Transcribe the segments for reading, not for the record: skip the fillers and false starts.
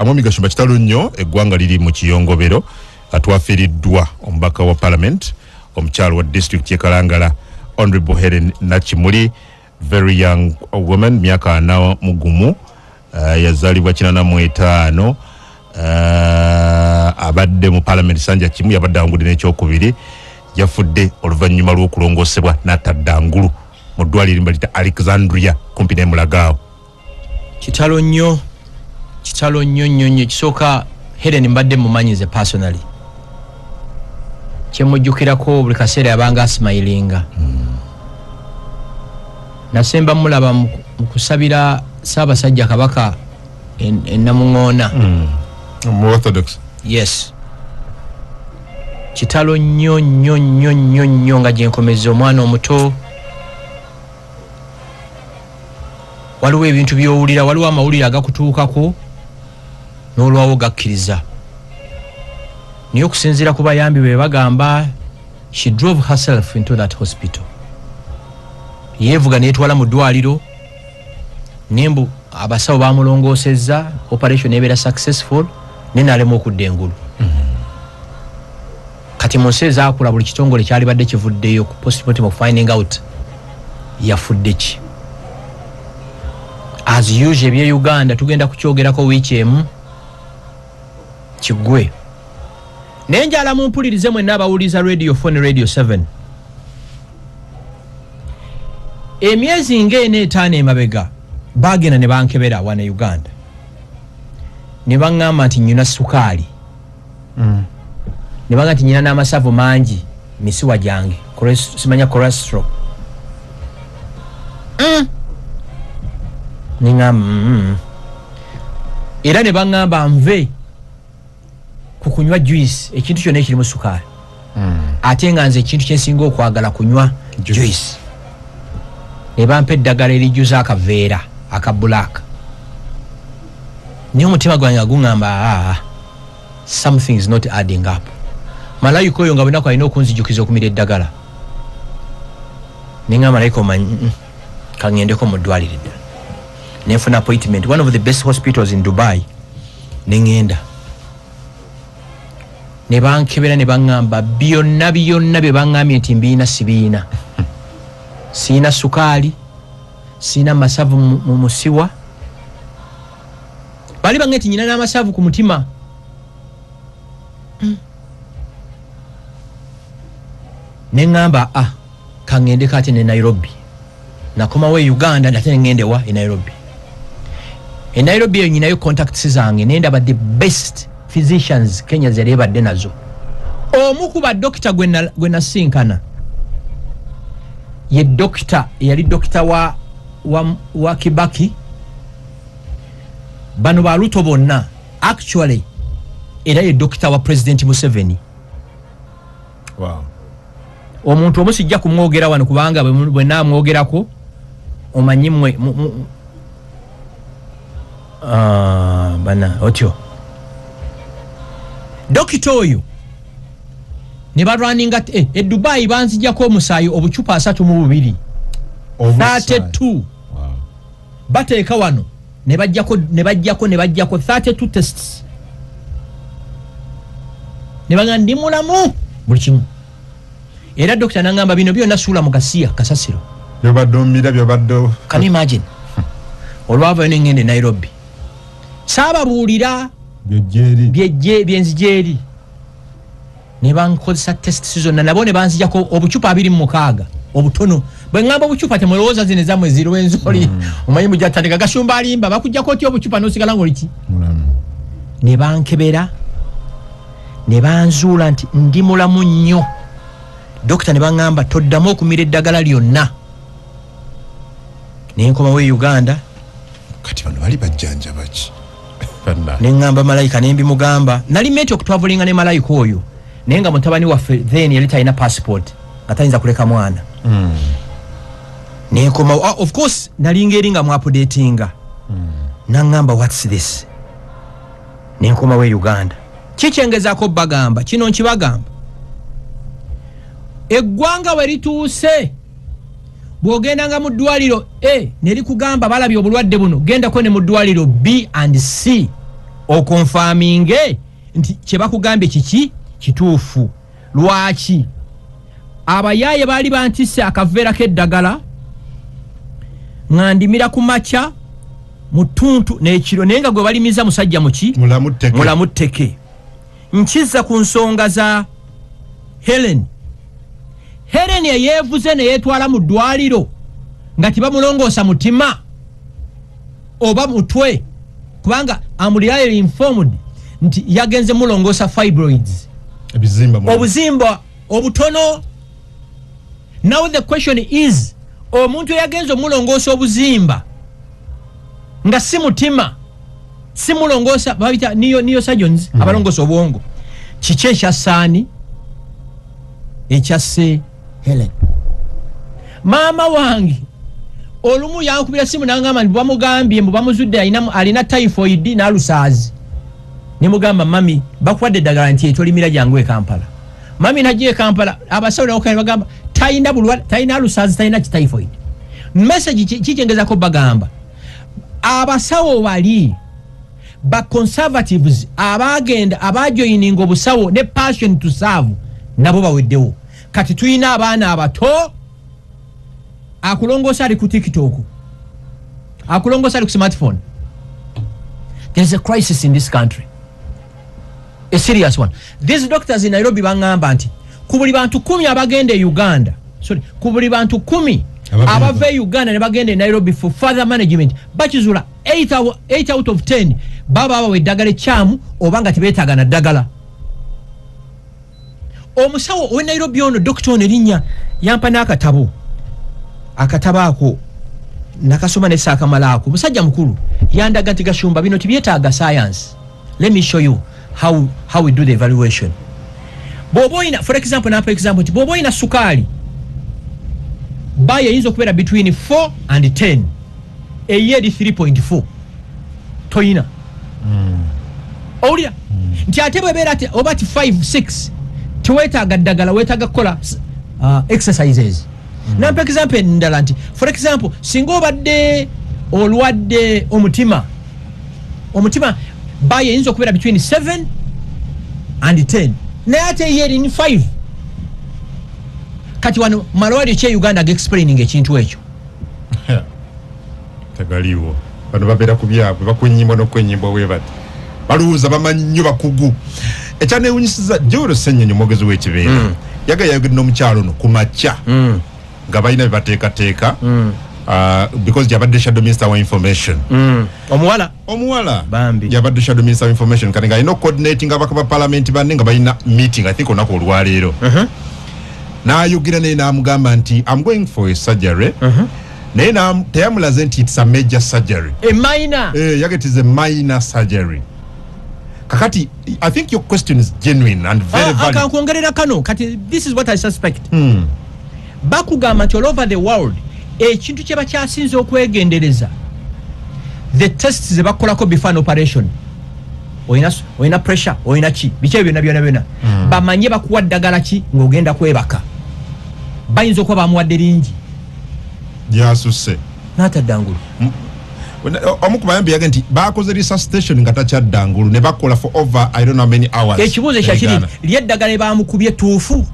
Amwami Gashumba, kitalo nnyo, eggwanga liri mu kiyongobero. Twafiiriddwa omubaka wa parliament omukyalo wa district ye Kalangala, Honorable Helen Nakimuli, very young woman, myaka 41, yazaalibwa 85. Abadde mu parliament sanja kimu, yabadde awangudde n'ekyokubiri. Yafudde oluvannyuma lw'okulongoosebwa n'atadda ngulu mu ddwaliro erimba lita Alexandria kumpi n'emulagaawo. Kitalo nnyo, kitalo nnyo nnyo nnyo. Ekisooka, Helen mbadde mumanyize personally. Kyemujjukirako, buli kaseera yabanga asmilinga. Nasemba mulaba mu kusabira Ssaabasajja Kabaka enamuŋoona. Mu Orthodox. Yes, kitalo nnyo nnyo nnyo nnyo nnyo nga gyenkomeza omwana omuto. Waliwo ebintu byowulira, waliwo amawulire agakutuukako n'olwawo gakkiriza, naye okusinziira ku bayambi be bagamba, she drove herself into that hospital. Yeevuga neetwala mu ddwaliro, nembu abasawo bamulongoosezza, operation ebeera successful, naye nalema okudda engulu. Kati mu nsi ezakula, buli kitongole kyalibadde kivuddeyo ku postmortem of finding out yafudde ki. As usual, ebye Uganda tugenda kukyogerako wiiki emu kiggwe. Naye njala mumpulirize mwenna abawuliriza Radio 4 ne Radio 7. Emyezi ngaena etaano emabega bagenda ne bankebera wano e Uganda, ne baŋŋamba nti nyina sukaali, ne baŋŋamba nti nyina n'amasavu mangi misiwa gyange, simanya cholesterol. Neŋŋamba Era ne baŋŋamba nve ku kunywa juice, ekintu kyonna ekirimu sukaali, ate nga nze ekintu kyensinga okwagala kunywa Juice. Juice. Ne bampa eddagala erijjuza akaveera aka black, naye omutima gwange nga guŋŋamba, "Aa, something is not adding up." Malayika oyo nga bunaku alina okunzijukiza okumira eddagala. Neŋŋamba, "Malayika, omanyi, kaŋŋendeko mu ddwaliro eddala." Nenfuna appointment, one of the best hospitals in Dubai. Neŋŋenda ne bankebera, ne baŋŋamba byonna byonna bye baŋŋambye nti mbiina sibiina. Siina sukaali, siina masavu mu musiwa. Bali baŋŋambye nti nyina n'amasavu ku mutima. Neŋŋamba, "Ah, kaŋŋendeko ate ne Nairobi." Nakomawo e Uganda, ate neŋŋende wa e Nairobi. E Nairobi eyo nyinayo contacts zange, naye ndaba the best physicians Kenya zeyali ebadde nazo. Omu ku badokita gwe nasinkana ye dokita eyali dokita wa Kibaki, bano ba Ruto bonna actually, era ye dokita wa President Museveni. Omuntu omu sijja kumwogera wano, kubanga bwe naamwogerako omanyi mmwe Ah, bana otyo dokita oyo ne balwaninga e Dubai, banzijjako omusaayi obucupa 32. Omusaayi. 32. Bateeka wano ne bajjako, ne bajjako, ne bajjako 32 tests, ne baga ndi mulamu buli kimu. Era dokita nangamba, "Bino byonna suula mu gasiya kasasiro." Byobadde omira, byobadde Can you imagine? Olwavayo nengenda e Nairobi, saababuulira. Byojja eri. Byejje byenzija eri, ne bankozesa tests zonna nabo, ne banzijako obucupa 26 obutono. Bwe ŋŋamba obucupa, temulowooza zino ezammwe zirwenzoli. Omanyi mujatandika, "Gashumba alimba, bakujjako otya obucupa nosigala ngaoliki?" Mulamu. Ne bankebera, ne banzuula nti ndi mulamu nnyo. Dokita ne baŋŋamba, "Toddamu okumira eddagala lyonna." Nenkomawo e Uganda. Kati bano bali bajjanjaba ki? Banna. Neŋŋamba malayika, nembimugamba. Nali meant okutravelinga ne malayika oyo, naye nga mutabani waffe then yali talina passport, nga tayinza kuleka mwana. Nenkomawo. Ah, of course nalinga eri nga muupdatinga, naŋŋamba, "What's this?" Nenkomawo e Uganda. Kikyengezaako bagamba kino, nkibagamba, eggwanga we lituuse, bw'ogendanga mu ddwaliro A ne likugamba balabye obulwadde buno, gendako ne mu ddwaliro B and C. Oconfirminge nti kyebakugambye kiki kituufu. Lwaki abayaaye baali bantisse akaveera k'eddagala nga ndimira ku makya, mu ttuntu n'ekiro, naye nga gwe balimiza musajja muki? Mulamu tteke. Mulamu tteke. Nkizza ku nsonga za Helen. Helen eyeevuze neyeetwala mu ddwaliro nga tebamulongoosa mutima oba mutwe, kubanga am reliably informed nti yagenze mulongoosa fibroids. Ebizimba. Obuzimba obutono. Now the question is, omuntu eyagenza omulongoosa obuzimba nga si mutima, si mulongoosa, babita niyo surgeons abalongoosa obwongo, kiki ekyassaani ekyasse Helen? Maama wange olumu yankubira simu nangamba nti bamugambye mbu bamuzudde alina typhoid n'alusaazi. Nemugamba, "Mami, bakuwadde eddagala?" Nti etolimira, jangu e Kampala." Mami najja e Kampala, abasawo nabokani bagamba talina bulwadde, talina alusaazi, talina kityphoid. Message kikyengezako bagamba abasawo bali ba conservatives abagenda abajoininga obusawo ne passion to serve, nabo baweddewo. Kati tulina abaana abato, akulongoosa ali ku TikTok, akulongoosa ali ku smartphone. There's a crisis in this country, a serious one. These doctors in Nairobi baŋŋamba nti ku buli bantu 10 abagenda e Uganda, sorry, ku buli bantu 10 abava e Uganda ne bagenda e Nairobi for further management, bakizuula 8 out of 10 baba babawa eddagala ekyamu oba nga tebeetaaga na ddagala. Omusawo owe Nairobi ono, dokita ono, erinnya yampa n'akatabo, akatabo ako nakasoma nesakamala. Musajja mukulu, yandaga nti, "Gashumba, bino tibyetaaga science. Let me show you how we do the evaluation. Bw'oba oyina, for example," nampa example nti bw'oba oyina sukaali, bayo eyinza okubeera between 4 and 10, eyo eri 3.4 toyina." Owulira nti ate bwebeera oba ti 5 6, teweetaaga ddagala, weetaaga kukola exercises. Nampa example endala nti, for example, singa obadde olwadde omutima, omutima bayo eyinza okubeera between 7 and 10, naye ate ye erini 5. Kati wano malwaliro ki e Uganda agexplaining ekintu ekyo? Tegaliwo. Bano babeera ku byabwe, bakwenyimbwa n'okwenyimbwa bwe bati, balowooza bamanyi nnyo, bakugu. Ekyanewunyisiza, Joel Ssenyonyi, omwogezi w'ekibeera, yaga yayogedde n'omukyalo ono ku makya nga balina bye bateekateeka, because yabadde shadow minister wa information. Omuwala. Omuwala. Bambi. Yabadde shadow minister wa information, kati nga alina coordinating abaka ba parliament banne nga balina meeting, I think olunaku olwaleero. N'ayogera naye n'amugamba nti, "I'm going for a surgery," naye teyamulaze nti it's a major surgery. A minor. Eh, yaga it is a minor surgery. Kakati I think your question is genuine and very valid. Kankwongerera kano. Kati this is what I suspect. Bakugamba nti all over the world ekintu kye bakyasinza okwegendereza, the tests ze bakolako before an operation, oyina pressure, oyina ki, biki ebyo byonna byonna byonna, bamanye bakuwa ddagala ki ng'ogenda kwebaka. Bayinza okuba bamuwadde lingi. Lyasusse. N'atadda ngulu. Omu ku bayambi yaga nti bakoze resuscitation nga takyadda ngulu, ne bakola for over I don't know how many hours. Ekibuuzo ekyakiri Negaana. lyeddagala ebamukubye tuufu?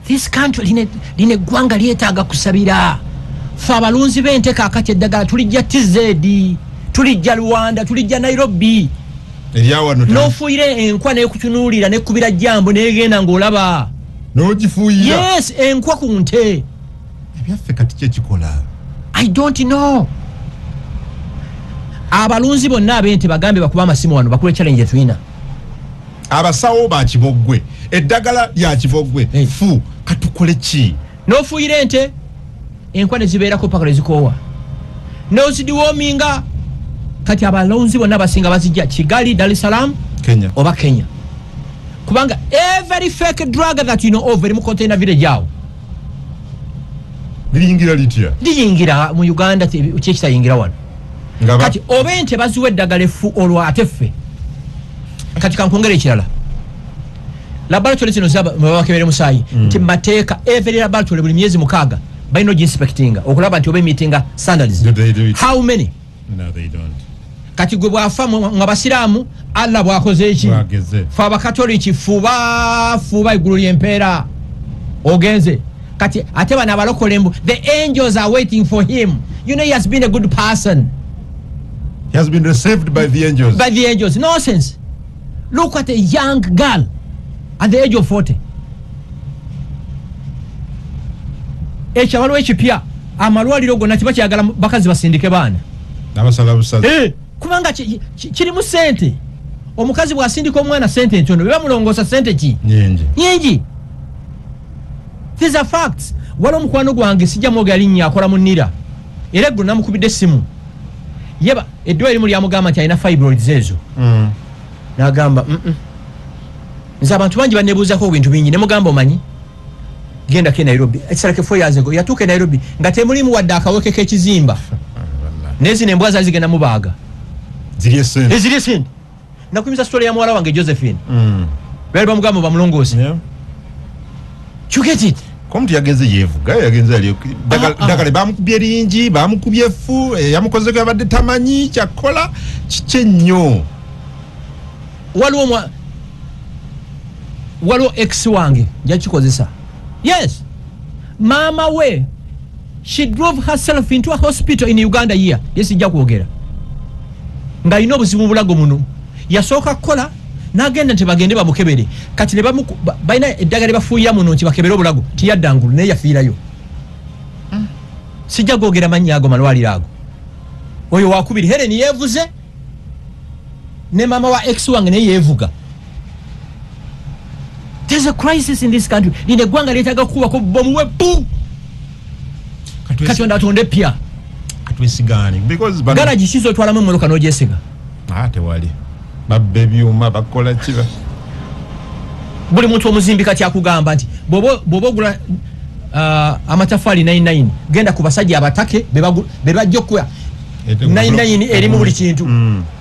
This country, lino eggwanga lyetaaga kusabira. Fe abalunzi b'ente kaakati eddagala tulijja TZ, tulijja Rwanda, tulijja Nairobi. Eryawano. N'ofuuyira enkwa nekutunuulira nekubira jambo negenda ng'olaba. N'ogifuuyira. Yes, enkwa ku nte. Ebyaffe kati kyekikola. I don't know. Abalunzi bonna ab'ente bagambe bakuba amasimu wano, bakule challenge etulina. Abasawo ba kiboggwe, eddagala lya kiboggwe. Hey. Fu katukole ki? N'ofuuyira ente, enkwa ne zibeerako paka lwezikoowa, nozideworminga. Kati abalunzi bonna basinga bazijja Kigali, Dar es Salaam Kenya. oba Kenya, kubanga every fake drug that you know of eri mu container village awo. Liyingira litya? Liyingira mu Uganda, kyekitayingira wano? Nga Kati oba ente baziwa eddagala effu, olwo ate ffe? Kati kankwongera ekirala, laboratory zino babakebere musaayi, nti mateeka every laboratory buli myezi 6 balina oginspectinga okulaba nti oba emeetinga standards. Do they do it? How many? No, they don't. Kati gwe bwafa nga basiraamu, Allah bwakoze eki? Bwageze. Fe abakatoliki, fuba fuba eggulu lyempeera ogenze. Kati ate bano abalokole mbu the angels are waiting for him. You know, he has been a good person. He has been received by the angels. By the angels. Nonsense. Look at a young girl at the age of 40. Ekyo waliwo ekipya, amalwaliro gonna tibakyagala bakazi basindike baana. Nabasala busazi. Eh, kubanga kirimu sente. Omukazi bw'asindika omwana, sente ntono, bwe bamulongoosa sente ki? Nyingi. Nyingi. These are facts. Waliwo omukwano gwange, sijja mwogera linnya, akola mu NIRA, era eggulo namukubidde essimu. Yeba eddwaliro erimu lyamugamba nti alina fibroids ezo. Nagamba, Nze abantu bangi banebuuzako ebintu bingi." Nemugamba, "Omanyi, gendako e Nairobi." Ekisala ke 4 years ago yatuuka e Nairobi nga temulimu wadde akaweke k'ekizimba, naye zino embwa zaali zigenda mubaaga. Ziri esente. Eziri esente. Nakunyumiza story ya muwala wange Josephine. Baali bamugamba bamulongoose. You get it? Komuntu yagenze yevuga, yagenze ali Ah, ah. ddagala bamukubye lingi, bamukubye effu, yamukozeko, yabadde tamanyi kyakola kiki ennyo. Waliwo ex wange, nja kikozesa, yes, maama we, she drove herself into a hospital in Uganda here, yes, nja kwogera, ng'alina obuzibu mu bulago muno. Yasooka kukola n'agenda nti bagende bamukebere. Kati ne balina eddagala lyebafuuyira muno nti bakebere obulago, tiyadda ngulu, naye yafiirayo. Sijja gwogera mannya ago malwaliro ago. Oyo wakubiri, Helen yeevuze, ne maama wa ex wange naye yeevuga. There's a crisis in this country. Lino eggwanga lyetaaga kukubako bomu we bu Katonda atonde epya. Katwesigaani because Garagi kiza otwalamu emmotoka n'ogyesiga? Ah, tewali, babba ebyuma, bakola kiba. Buli muntu omuzimbi kati akugamba nti bw'oba ogula amatafaali 99, genda ku basajja abatake be bajja okukuwa 99 erimu buli kintu.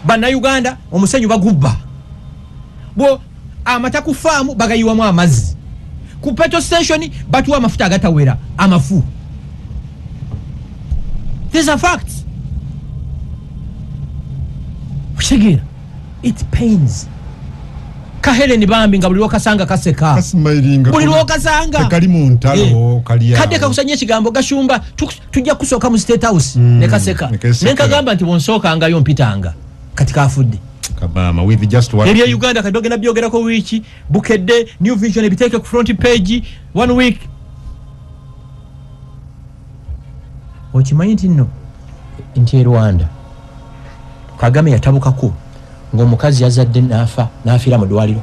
Bannayuganda omusenyu bagubba, bwo amata ku faamu bagayiwamu amazzi, ku petrol station batuwa amafuta agatawera amafu. These are facts. Okitegeera? It pains. Kaheleni bambi nga buli lwokasanga kaseka. Kasmilinga. Buli lwokasanga. Tekali mu ntalo. Kali awo. Kadde kakusanya ekigambo, "Gashumba, tujja kusooka mu State House." Nekaseka. Nekaseka. Nenkagamba nti bwonsookangayo mpitanga. Kati kafudde. Kabama with just one. Ebya Uganda kati bagenda byogerako wiiki. Bukedde, New Vision ebiteeke ku front page one week. Okimanyi nti nno nti e Rwanda Kagame yatabukako ng'omukazi yazadde n'afa, n'afiira mu ddwaliro.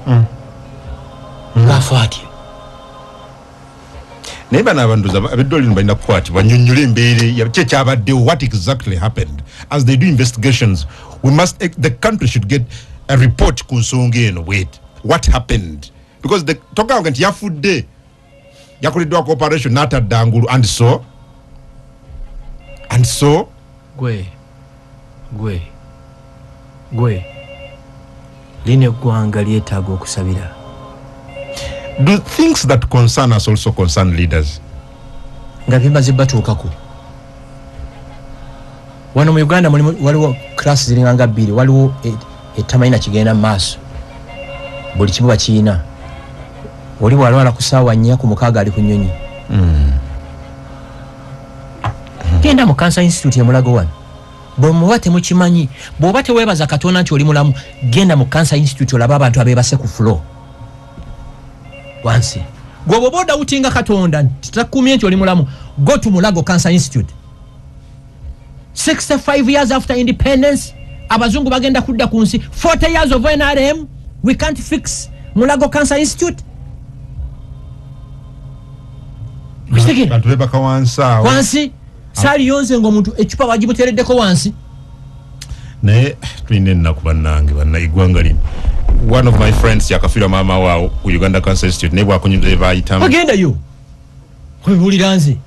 Ng'afa atya? Naye bano abantu abeddwaliro balina kukwatibwa, nyonyola embeera ki ekyabaddewo, what exactly happened. As they do investigations, we must, the country should get a report ku nsonga eno bweti, what happened, because the togamba nti yafudde, yakoleddwako operation n'atadda ngulu, and so Gwe gwe gwe, lino eggwanga lyetaaga okusabira. Do things that concern us also concern leaders? Nga bimaze batuukako. Wano mu Uganda mulimu, waliwo class ziringa nga bbiri. Waliwo etamanyi nakigenda mu maaso, buli kimu bakiyina. Oli bwalwala ku saawa 4, ku 6 ali ku nyonyi. Genda mu Cancer Institute emulago wano. Bwemuba temukimanyi, bw'oba teweebaza Katonda nti oli mulamu, genda mu Cancer Institute olabe abantu abeebase ku floor wansi. Gwe bw'oba odoubtinga Katonda nti takumye nti oli mulamu, go to Mulago Cancer Institute. 65 years after independence, abazungu bagenda kudda ku nsi, 40 years of NRM, we can't fix Mulago Cancer Institute. Okitegeera? Bantu bebaka wansi awo. Wansi saaliyonze ngaomuntu ecupa bagimuteereddeko wansi. Naye tulina ennaku bannange, banna eggwanga lino. One of my friends yakafiirwa maama waawo ku Uganda Cancer Institute, naye bwakunyumiza bayitamu. Bagendayo kwebuulira nze.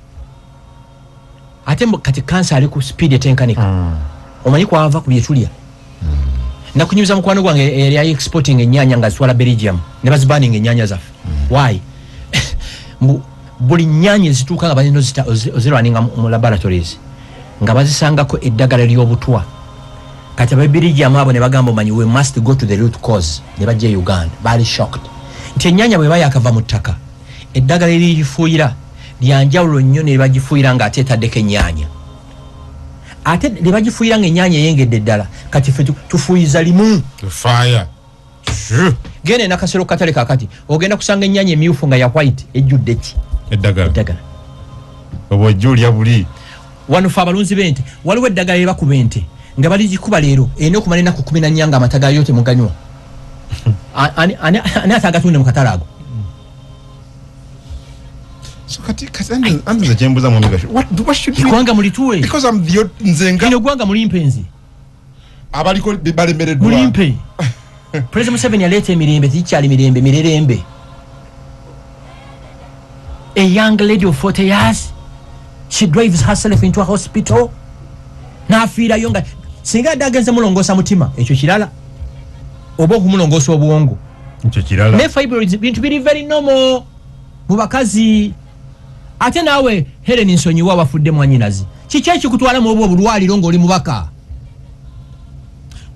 Ate kati kansa ali ku speed etenkanika. Omanyi kwava ku byetulya. Nakunyumiza mukwano gwange eyali exporting ennyanya nga zitwala Belgium, ne bazibaninga ennyanya zaffe. Why? Mbu buli nnyanya ezituuka nga balina ozirwaninga mu laboratories, nga bazisangako eddagala ly'obutwa. Kati ababirijamu abo ne bagamba, omanyi, we must go to the root cause. Ne bajja e Uganda, baali shocked nti ennyanya bwe bayakava mu ttaka, eddagala eririfuuyira lyanjawulo nnyo ne bagifuuyira ng'ate etaddeko ennyaanya, ate ne bagifuuyira ng'ennyaanya eyengedde ddala. Kati ffe tufuuyiza limu. Fire. Genda enakasero katale kakati, ogenda kusanga ennyaanya emyufu nga ya white, ejjudde ki? Eddagala. Eddagala. Oba ojja olya buli. Wano fe abalunzi b'ente, waliwo eddagala lyebakuba ente nga baligikuba leero, erina okumala ennaku 14 nga amata gayo temuganywa. Ani ate agatunde mu katale ago? So kati andi nze kyembuuza, mwami Gashu, what should we Eggwanga mulituwe. Because I'm the nze nga Lino eggwanga mulimpe nze. Abaliko balemereddwa. Mulimpe. President Museveni yaleeta emirembe, tegikyali mirembe, mirerembe. A young lady of 40 years, she drives herself into a hospital n'afiirayo, nga singa adde agenze mulongoosa mutima, ekyo kirala, oba okumulongoosa obwongo. Ekyo kirala. Ne fibroids bintu biri very normal mu bakazi. Ate naawe Helen, nsonyiwa, wafudde mwanyinazi, kiki ekikutwala mu obwo obulwaliro ng'oli mubaka?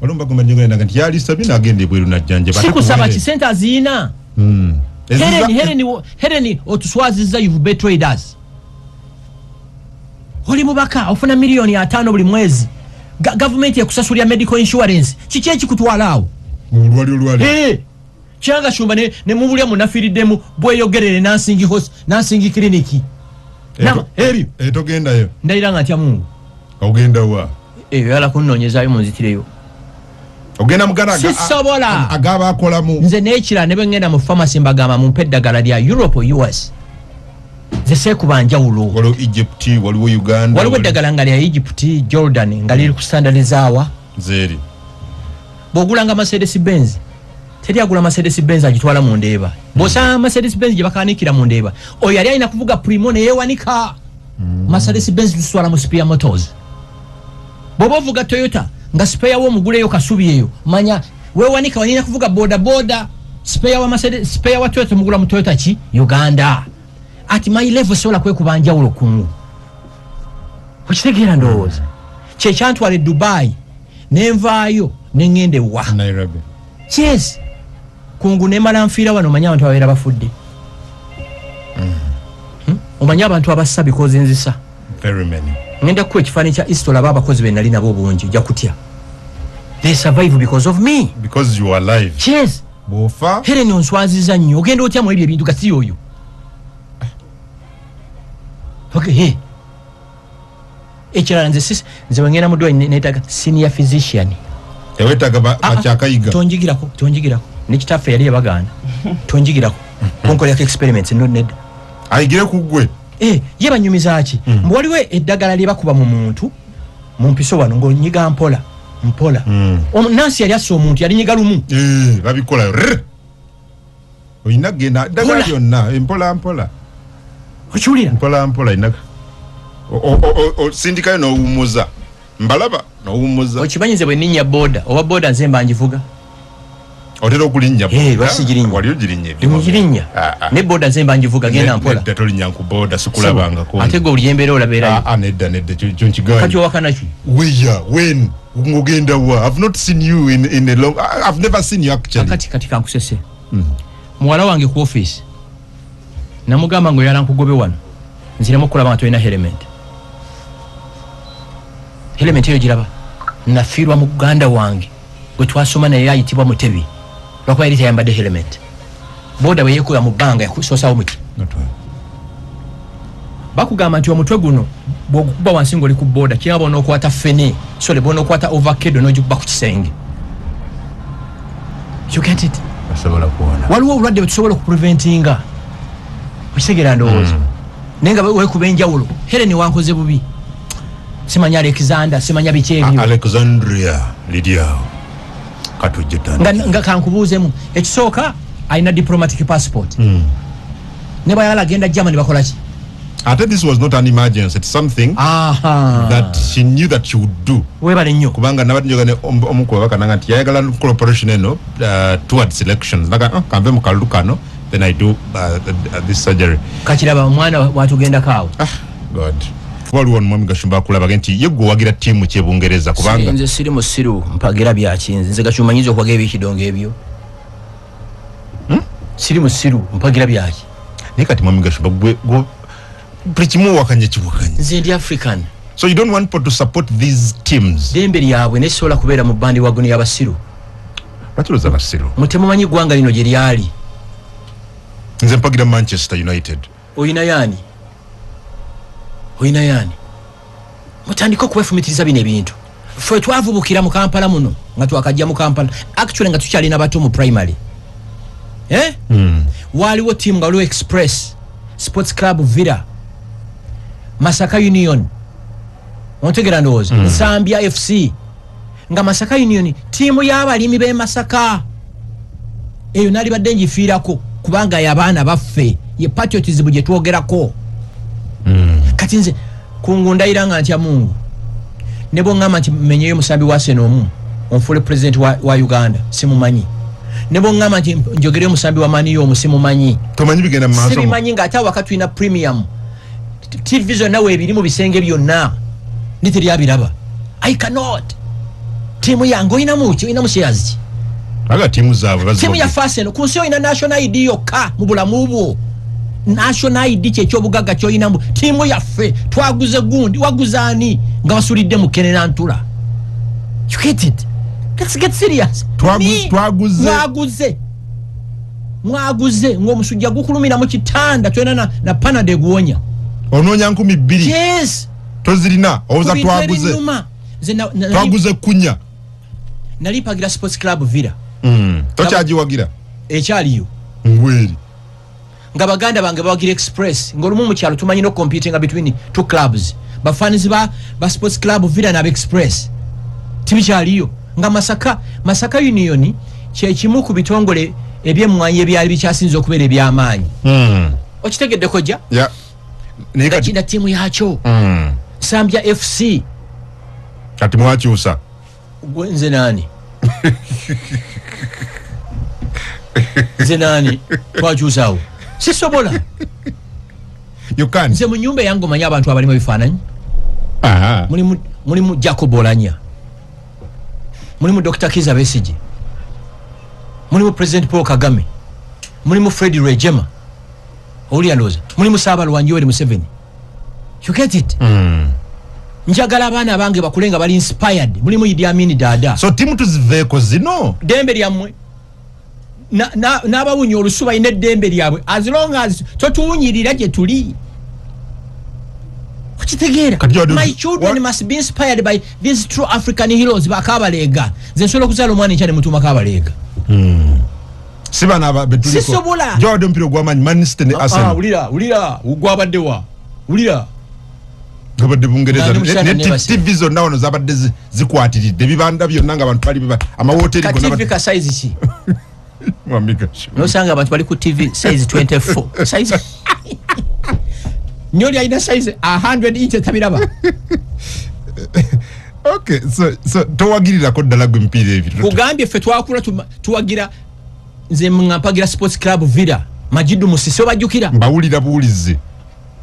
Waliwo mbagamba njogendaga nti yalisabye n'agenda ebweru najjanjaba. Sikusaba ki, sente aziina. Helen, Helen, Helen, otuswaziza, you've betrayed us. Oli mubaka, ofuna miliyoni 50 buli mwezi. Gavumenti ekusasulira medical insurance, kiki ekikutwala awo? Olwali olwali. Kyanga shumba ne mubulya munafiiriddemu bweyogerere nursing clinic. Ebyo. Togendayo. Ndayira nga ntya Mungu. Ogenda wa? Ebyo yala kunoonyezayo munzitireyo. Ogenda mugana Sisobola. Agaba akolamu. Nze n'ekirala, ne bwe ngenda mu pharmacy mbagamba mumpe eddagala lya Europe or US. Nze seekuba njawulo. Waliwo Egypt, waliwo Uganda. Waliwo eddagala nga lya Egypt, Jordan, nga liri ku standard zaawa? Zeeri. Bw'ogulanga Mercedes Benz, teri agula Mercedes Benz agitwala mu Ndeeba. Bw'osanga Mercedes Benz gye bakanikira mu Ndeeba, oyo yali alina kuvuga Premio neyewanika. Mercedes Benz tuswala mu Spear Motors. Bw'oba ovuga Toyota nga spare wo omuguleyo Kasubi eyo, manya wewanika, walina kuvuga boda boda. Spare wa Mercedes, spare wa Toyota mugula mu Toyota ki Uganda. At my level sobola kwekuba njawulo kungu, okitegeera? Ndowooza kyekyantwala e Dubai, nenvaayo neŋŋenda ewa Nairobi. Yes, kungu nemala nfiira wano. Omanyi abantu ababeera bafudde? Omanyi abantu abassa bikoze nzisa? Very many. Ngenda kukuwa ekifaananyi kya East, olaba abakozi be nali nabo obungi, ojja kutya. They survive because of me. Because you are alive. Yes. Bw'ofa. Helen, onswaziza nnyo. Ogenda otya mu ebyo ebintu gasi oyo? Okay, hey. Ekirala, nze nze bwengenda mu ddwaliro neetaaga senior physician. Tewetaaga Ah, ah, bakyakayiga. Tonjigirako, tonjigirako. Ne kitaffe yali yabagaana, tonjigirako kunkolerako experiments, no, nedda. Ayigire ku ggwe. Eh, ye banyumiza ki? Mbu waliwo eddagala lye bakuba mu muntu mu mpiso wano ng'onyiga mpola mpola. Nansi yali assa omuntu, yalinyiga lumu. Eh, babikola rrr. Olina kugenda eddagala Mpola. lyonna empola mpola. Okiwulira? Mpola mpola, olina osindikayo n'owummuza, mbalaba n'owummuza. Okimanyi nze bwe ninnya boda, oba boda nze mba ngivuga. Otera okulinnya Eh, boda? lwaki sigirinnya? Wali ogirinnya? Ngirinnya. Ah, ah. Ne boda nze mba ngivuga, genda mpola. Nedda, tolinnya ku boda, sikulabangako. Ate gwe buli embeera olabeerayo. Ah, ah, nedda, nedda, kyo nkigaanye. Kati owakana ki? Where, when, ng'ogenda wa? I've not seen you in a long I've never seen you actually. Kati kankusese. Muwala wange ku office namugamba nga oyala nkugobe wano, nziremu okulaba nga tolina helmet. Helmet eyo giraba. Nafiirwa muganda wange gwe twasoma naye ayitibwa Mutebi, lwakuba yali tayambadde helmet. Boda bwe yeekuba mu bbanga, yakusoosawo muki? Bakugamba nti omutwe guno bwogukuba wansi ngaoli ku boda, kiraba bonookwata fene sole, bonookwata overkedo n'ogikuba ku kisenge. You get it? Osobola kuwona. Waliwo obulwadde bwetusobola okupreventinga, okitegeera? Ndowooza naye nga wekuba enjawulo. Helen, wankoze bubi. Simanya Alexander, simanya biki ebyo. Alexandria liri awo, katujje. Nga kankubuuzemu, ekisooka alina diplomatic passport, ne bwayagala agenda Germany bakolaki? Ate this was not an emergency, it's something Aha. that she knew that she would do. Webale nnyo. Kubanga nabadde njoga ne omu ku babaka nanga nti yayagala kukola operation eno towards elections, naga oh, kanve mu kalulu kano, then I do this surgery. Kakiraba omwana watugendako awo. Ah, God. Waliwo omwami Gashumba akulaba nti ye gwe owagira ttiimu kyebungereza kubanga nze siri musiru, mpagira byakinze. Nze Gashumba nyinza okuwagira ebyekidongo ebyo. Siri musiru, mpagira byaki. Naye kati mwami Gashumba gwe buli kimu owakanya kiwakanya. Nze ndi African. So you don't want people to support these teams? Dembe lyabwe nesobola kubeera mu bandi wagono y'abasiru. Lwaki basiru? Mutemumanyi ggwanga lino gye lyali. Nze mpagira Manchester United. Oyina yaani? Oyina yaani? Mutandike okwefumitiriza bino ebintu. Ffe twavubukira mu Kampala muno nga twakajja mu Kampala, actually nga tukyalina bato mu primary, eh? Waliwo team nga waliwo Express, Sports Club Villa, Masaka Union, ontegera ndowooza, Nsambya FC. Nga Masaka Union tiimu y'abalimi b'e Masaka, eyo nalibadde ngifiirako kubanga y'abaana baffe, ye patriotism gye twogerako. Kati nze kungu ndayira nga ntya Mungu, ne bwoŋŋamba nti menyeyo musambi wa Arsenal omu onfuule president wa Uganda, simumanyi. Ne bwoŋŋamba nti njogereyo musambi wa Man U omu, simumanyi. Tomanyi bigenda mu maaso? Sibimanyi, ng'ate awaka tulina premium TV zonna weebiri mu bisenge byonna, ne teryabiraba. I cannot. Tiimu yange oyinamu ki? Oyinamu shares ki? Aga ttiimu zaabwe. Tiimu yaffe Arsenal. Ku nsi olina national ID yokka mu bulamu bwo. National ID kyekyobugagga kyoyinamu. Tiimu yaffe twaguze gundi, waguze ani nga basulidde mu kenera ntula? You get it? Let's get serious. Twaguze. Mwaguze, mwaguze ng'omusujja gukulumira mu kitanda, tolina na Panadol eguwonya. Onoonya 2000. Yes. Tozirina, owoza Ku bintu twaguze. ebinnuma. Nze Twaguze kunya. Nali mpagira Sports Club Villa. Tokyagiwagira? Ekyaliyo? Ngweri. Nga baganda bange bawagira Express, ngaolumu mukyalo tumanyi no competing between two clubs, bafans ba Sports Club Villa naba Express. Tibikyaliyo. Nga Masaka Union kyekimu ku bitongole ebyemwanyi ebyali bikyasinze okubeera ebyamaanyi. Okitegedde kojja? Yeah. Naye nga kati kina ttiimu yakyo, Sambya FC. Kati mwakyusa? Gwe nze naani? Nze naani twakyusaawo? Sisobola. You can. Nze mu nyumba eyange omanyi abantu abalimu ebifaananyi? Aha. Mulimu Jacob Olanya, mulimu Dr Kiza Besige, mulimu President Paul Kagame, mulimu Fred Rwigema, owulira ndowooza, mulimu Saabalwanyi Yoweri Museveni. You get it? Njagala abaana bange bakule nga bali inspired. Mulimu Idi Amin Dada. So tiimu tuziveeko zino? Ddembe lyammwe. N'abawunya olusu balina eddembe lyabwe, as long as totuwunyirira gye tuli. Okitegeera? Kati My children must be inspired by these true African heroes, bakabaleega. Nze nsobola okuzaala omwana enkya ne mutuuma Kabaleega. Si bano aba betuliko. Sisobola. Gyawadde omupiira ogw'amaanyi, Man City ne Ah, Arsenal. wulira, wulira, gwabaddewa? Wulira. Gabadde Bungereza. Nandi musana nebase. TV zonna wano zabadde zikwatiridde ebibanda byonna nga abantu bali amawoteeri Ka gonna. TV ka size ki? Mwami Gashumba. Nosanga abantu bali ku TV size 24 size, nyoli alina size 100 inches tabiraba. Okay, so towagirirako ddala gwe emipiira ebiri? Kugambye ffe twakula tuwagira. Nze nga mpagira Sports Club Villa, Majidu Musisi, obajjukira? Mbawulira buwulizi.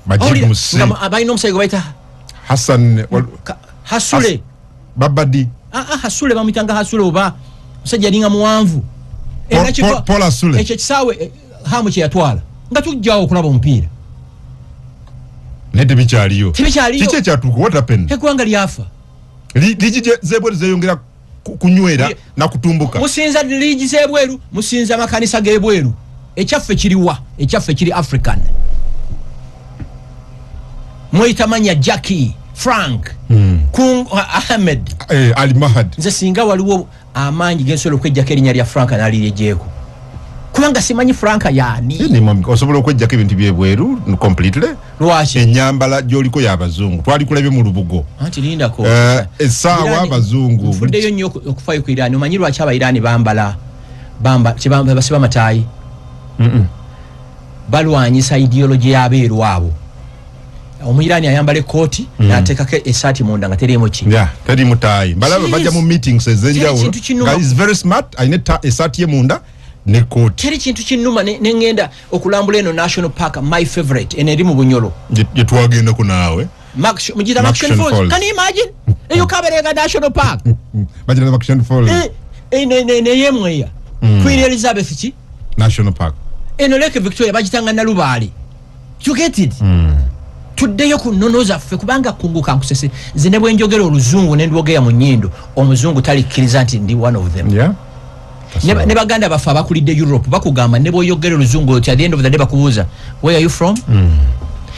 Majid Owulira, Musi. nga balina omusajja gwe bayita Hassan Hasule. Babadi. Ah, ah, Hasule, bamuyitanga Hasule, oba musajja yalinga muwanvu. Era Paul Hasule. Ekyo ekisaawe hamu kye yatwala nga tujjawo okulaba omupiira. Naye tebikyaliyo. Tebikyaliyo. Kiki ekyatuuka? What happened? Eggwanga lyafa. Liigi z'ebweru zeyongera kunywera nakutumbuka. Musinza liigi z'ebweru, musinza amakanisa g'ebweru. Ekyaffe kiriwa? Ekyaffe kiri African. Mweyita manya Jackie, Frank, Kung Ahmed. Ali Mahad. Nze singa waliwo amaanyi gensobola okwejjako erinnya lya Frank naliryejjeeko, kubanga simanyi Frank yaani. Ni mwami, osobola okwejjako ebintu byebweru completely? Lwaki? Enyambala gyoliko y'abazungu, twalikulabye mu lubugo. Anti lindako. Essaawa abazungu. Nfuddeyo nnyo okufayo ku Iraani. Omanyi lwaki Abairaani bambala basiba amataayi? Balwanyisa ideology y'abeeru abo. Omuyiraani ayambala ekkooti n'ateekako essaati munda nga teriimu ki? Yeah, teri mutaayi. Mbalaba bajja mu meetings ez'enjawulo. Teri kintu kinuma. Nga is very smart, alina essaati ye munda ne kooti. Teri kintu kinnuma ne ŋŋenda okulambula eno national park, my favorite, eno eri mu Bunyolo. Gye twagendako naawe. Mugiyita Murchison Falls. Can you imagine? Eyo Kabarega National Park. Bagiyita Murchison Falls. Neyemweya Queen Elizabeth ki National Park. Eno Lake Victoria bagitanga Nalubaale. You get it? Tuddeyo ku nnono zaffe, kubanga kunguka nkusese. Nze ne bwe njogera oluzungu ne ndwogera mu nnyindo, omuzungu talikkiriza nti ndi one of them. Ne baganda baffe abakulidde Europe bakugamba ne bw'oyogera oluzungu oti, at the end of the day bakubuuza, "Where are you from?"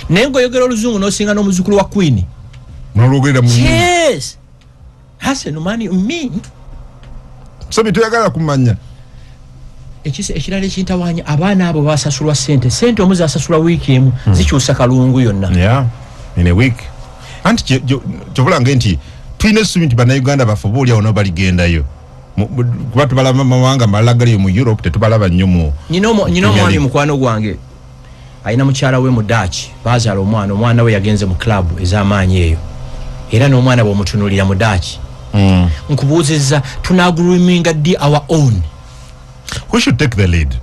Naye ng'oyogera oluzungu n'osinga n'omuzukulu wa Queen. Nolwogerera mu Yes, Hasen mani me. So bituyagala kumanya. Ekirala ekintawanya, abaana abo basasulwa sente, sente omu zasasula wiiki emu, zikyusa kalungu yonna. Yeah, in a week. Anti kyobulanga nti tulina essuubi nti Bannayuganda baffe oba oliawo nabo baligendayo, kuba tubalaba mawanga malala galiyo mu Europe, tetubalaba nnyo mu Nyina Premier omwami League. Mukwano gwange alina mukyala we mu Dutch, bazaala omwana, omwana we yagenze mu club ez'amaanyi eyo, era n'omwana bw'omutunuulira mu Dutch. Nkubuuzizza, tunagroominga ddi our own? Who should take the lead?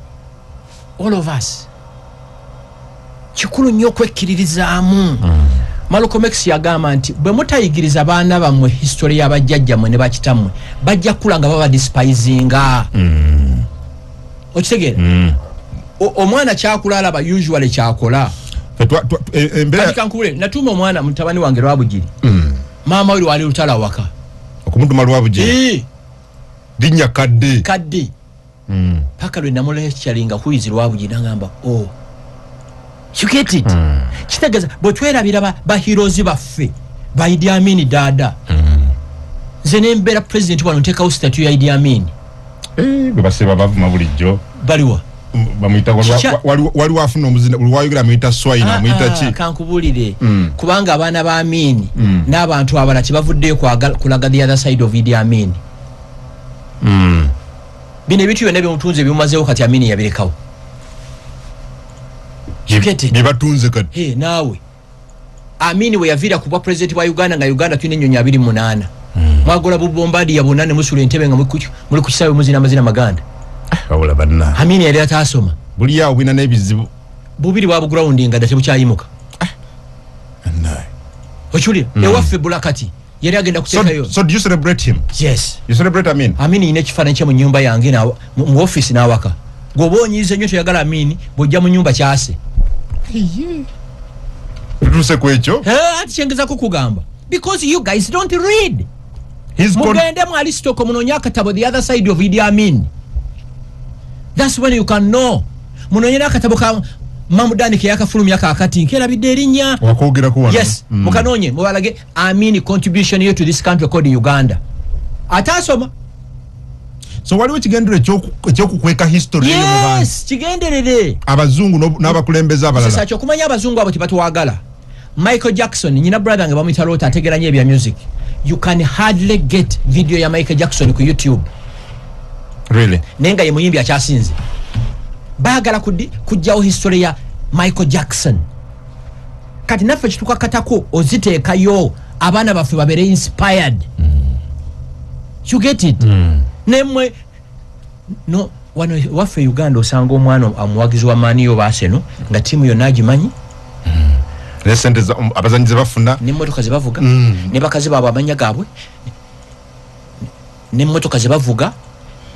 All of us. Kikulu nnyo okwekkiririzaamu. Malcolm X yagamba nti bwe mutayigiriza baana bammwe history y'abajjajjammwe ne bakitammwe, bajja kukula nga baba despisinga. Okitegeera? Omwana kyakula alaba usually kyakola. Ffe embeera Kati kankubule, natuuma omwana mutabani wange Lwabugiri, maama we lwali lutalo awaka. Okumutuma Lwabugiri? Eh. Linnya kadde. Kadde. Paka lwe namulecturinga kuyizi Lwabugiri, nagamba, "Oh, you get it?" Kitegeeza bwe twerabira ba heroes baffe, ba Idi Amin Dada. Nze nembeera president wano, nteekawo statue ya Idi Amin. Eh, bwe basiba bavuma bulijjo. Baliwa? Bamuyita waliwo afuna omuzina, buli wayogera amuyita swine, amuyita ki. Ah, kankubulire, kubanga abaana ba Amin n'abantu abalala kyebavuddeyo kulaga the other side of Idi Amin. Bino ebintu byonna byemutunze bimumazeewo, kati Amin yabirekawo. You get it? Bye batunze kati. Hey, naawe Amini we yaviira ku bwa president wa Uganda, nga Uganda tulina ennyonyi 28, mwagula bubombadia bonna ne musula entebe nga muli ku kisaawe muzina amazina maganda. Wabula banna. Amini yali ataasoma. Buli awo bulina n'ebizibu. Bubiri bwa bugroundinga dda, tebukyayimuka. Bannaye. Okiwulira? Ewaffe Bulakati yali agenda kuteekayo. So do you celebrate him? Yes. You celebrate Amin? Amini yina ekifaananyi kye mu nyumba yange, mu office n'awaka. Gweoba onyiize nnyo toyagala Amini, bw'ojja mu nyumba kyase. Tutuuse ku ekyo. Eh, ati kyengezako kugamba, because you guys don't read. He's gone. Mugende mu Aristotle, munoonye akatabo The Other Side of Idi Amin. That's when you can know. Munoonye n'akatabo ka Mamudani keyakafulumya kakati, nkerabidde erinnya. Wakwogerako wano. Yes. Mukanoonye mubalage Amin contribution yo to this country called Uganda. Ate asoma. So waliwo ekigendero ekyokukweka history eyo mu bantu? Yes, kigenderere. Abazungu n'abakulembeze abalala. Sasa kyokumanya abazungu abo tebatwagala. Michael Jackson, nyina brother nga bamuyita Lota, ategera nnyo ebya music. You can hardly get video ya Michael Jackson ku YouTube. Really? Naye nga ye muyimbi akyasinze. Baagala kugjawo history ya Michael Jackson. Kati naffe kitukakatako oziteekayo, abaana baffe babeere inspired. You get it? Nemwe no wano waffe Uganda osanga omwana omuwagizi wa Man U oba Arsenal nga ttiimu yonna agimanyi. Ne sente abazanyi ze bafuna. N'emmotoka ze bavuga, ne bakazi baabwe amannya gaabwe, n'emmotoka ze bavuga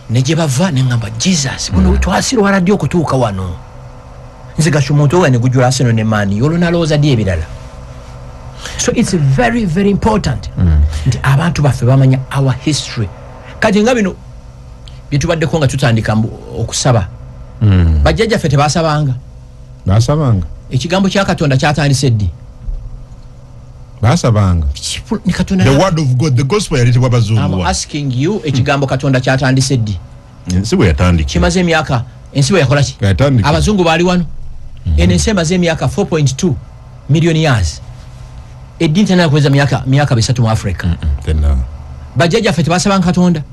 ne gye bava, neŋŋamba, "Jesus, buno twasirwala ddi okutuuka wano?" Nze gasha omuntu owa ne gujjula Arsenal ne Man U, olwo nalowooza ddi ebirala? So it's very very important nti abantu baffe bamanya our history. Kati nga bino byetubaddeko nga tutandika okusaba, bajjajjaffe tebasabanga? Basabanga. Ekigambo kya Katonda kyatandise ddi? Basabanga. Ni Katonda The word of God, the gospel yaleetebwa abazungu. I'm asking you, ekigambo Katonda kyatandise ddi? Ensi bwe yatandika. Kimaze emyaka, ensi bwe yakola ki? Yatandika. Abazungu baali wano. Eno ensi emaze emyaka 4.2 million years. Eddiini tenala kuweza myaka 300 mu Africa. Tena. Bajjajjaffe tebasabanga Katonda,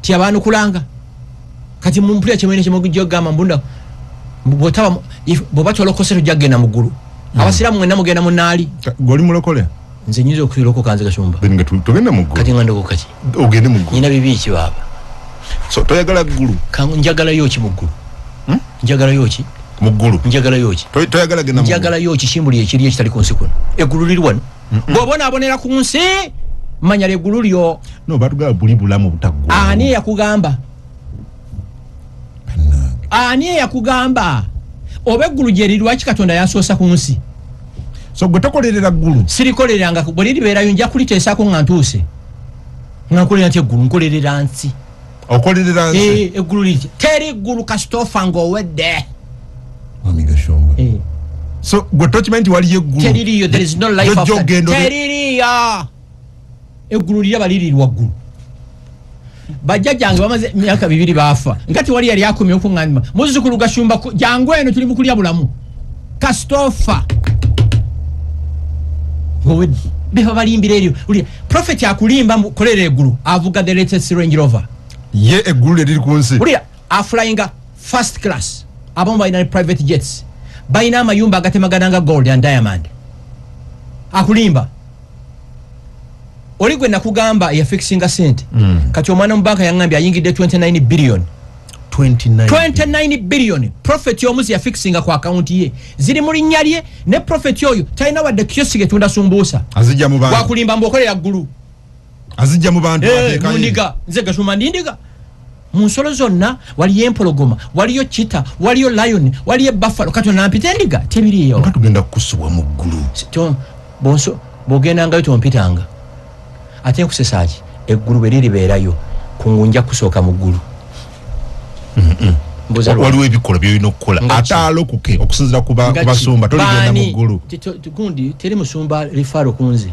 tiyabanukulanga? Kati mumpulira kyemwene kyemujja okugamba mbunda bw'oba tolokose tojja kugenda mu ggulu. Abasiraamu mwenna mugenda mu naali. Goli mulokole? Nze nyinza okulokoka nze Gashumba. Then nga tugende mu ggulu. Kati nga ndokoka ki? Ogende mu ggulu. Nyina bibi ki baaba? So toyagala ggulu? Njagalayo ki mu ggulu? Njagalayo ki? Mu ggulu. Njagalayo ki? Toyagala genda mu ggulu. Njagalayo ki? Kimbuli ekiri ekitali ku nsi kuno. Eggulu liri wano. Bw'obonaabonera ku nsi, manya lyeggulu lyo. No, batugamba buli bulamu butaggwa. Ani eyakugamba? Ani eyakugamba? Oba eggulu gye liri, lwaki Katonda yansoosa ku nsi? So gwe tokolerera ggulu? Sirikolereranga. Bwe liribeerayo nja kuliteesaako nga ntuuse, nga nkolerera nti eggulu, nkolerera nsi. Okolerera nsi? Eh, eggulu liri teri ggulu, kasitofa ng'owedde. Mwami Gashumba, so gwe tokimanyi nti waliyo eggulu? Teririyo. There is no life Jojja after. ogenda Teririyo. Eggulu liraba liri waggulu. Bajjajjange bamaze myaka 2 baafa nga tewali yali akumye okuŋŋamba, "Muzzukulu Gashumba, jangu eno, tuli mu kulya bulamu." Kasitofa ng'owedde. Beba balimbira eryo. Ulira prophet akulimba mu kolera eggulu, avuga the latest Range Rover. Ye eggulu lye liri ku nsi. Ulira aflyinga first class, abamu balina ne private jets, balina amayumba agatemagana nga gold and diamond. Akulimba oli gwe nakugamba eyafixinga sente. Kati omwana mu banka yaŋŋambye ayingidde 29 billion. 29? 29 billion. Prophet omuzi yafixinga ku akawunti ye, ziri mu linnya lye, ne prophet oyo talina wadde kiosk etunda sumbuusa. Azijja mu bantu. Wakulimba mbu okolera ggulu. Azijja mu bantu. Eh, ateekayo. Mundiga nze Gashumba ndindiga. Mu nsolo zonna waliyo empologoma, waliyo cheetah, waliyo lion, waliyo buffalo, kati nampita endiga? Tebiriyo. Nga tugenda kukusubwa mu ggulu. Bw'ogendangayo tompitanga. Ate nkusesa ki? Eggulu bwe liribeerayo, kungu nja kusooka mu ggulu. Mbuuza lwaki? Waliwo ebikolwa byolina okukola. Nga ate ki? alokoke okusinzira ku Nga ku ki? basumba toligenda mu Baani? ggulu. Gundi teri musumba refer ku nze,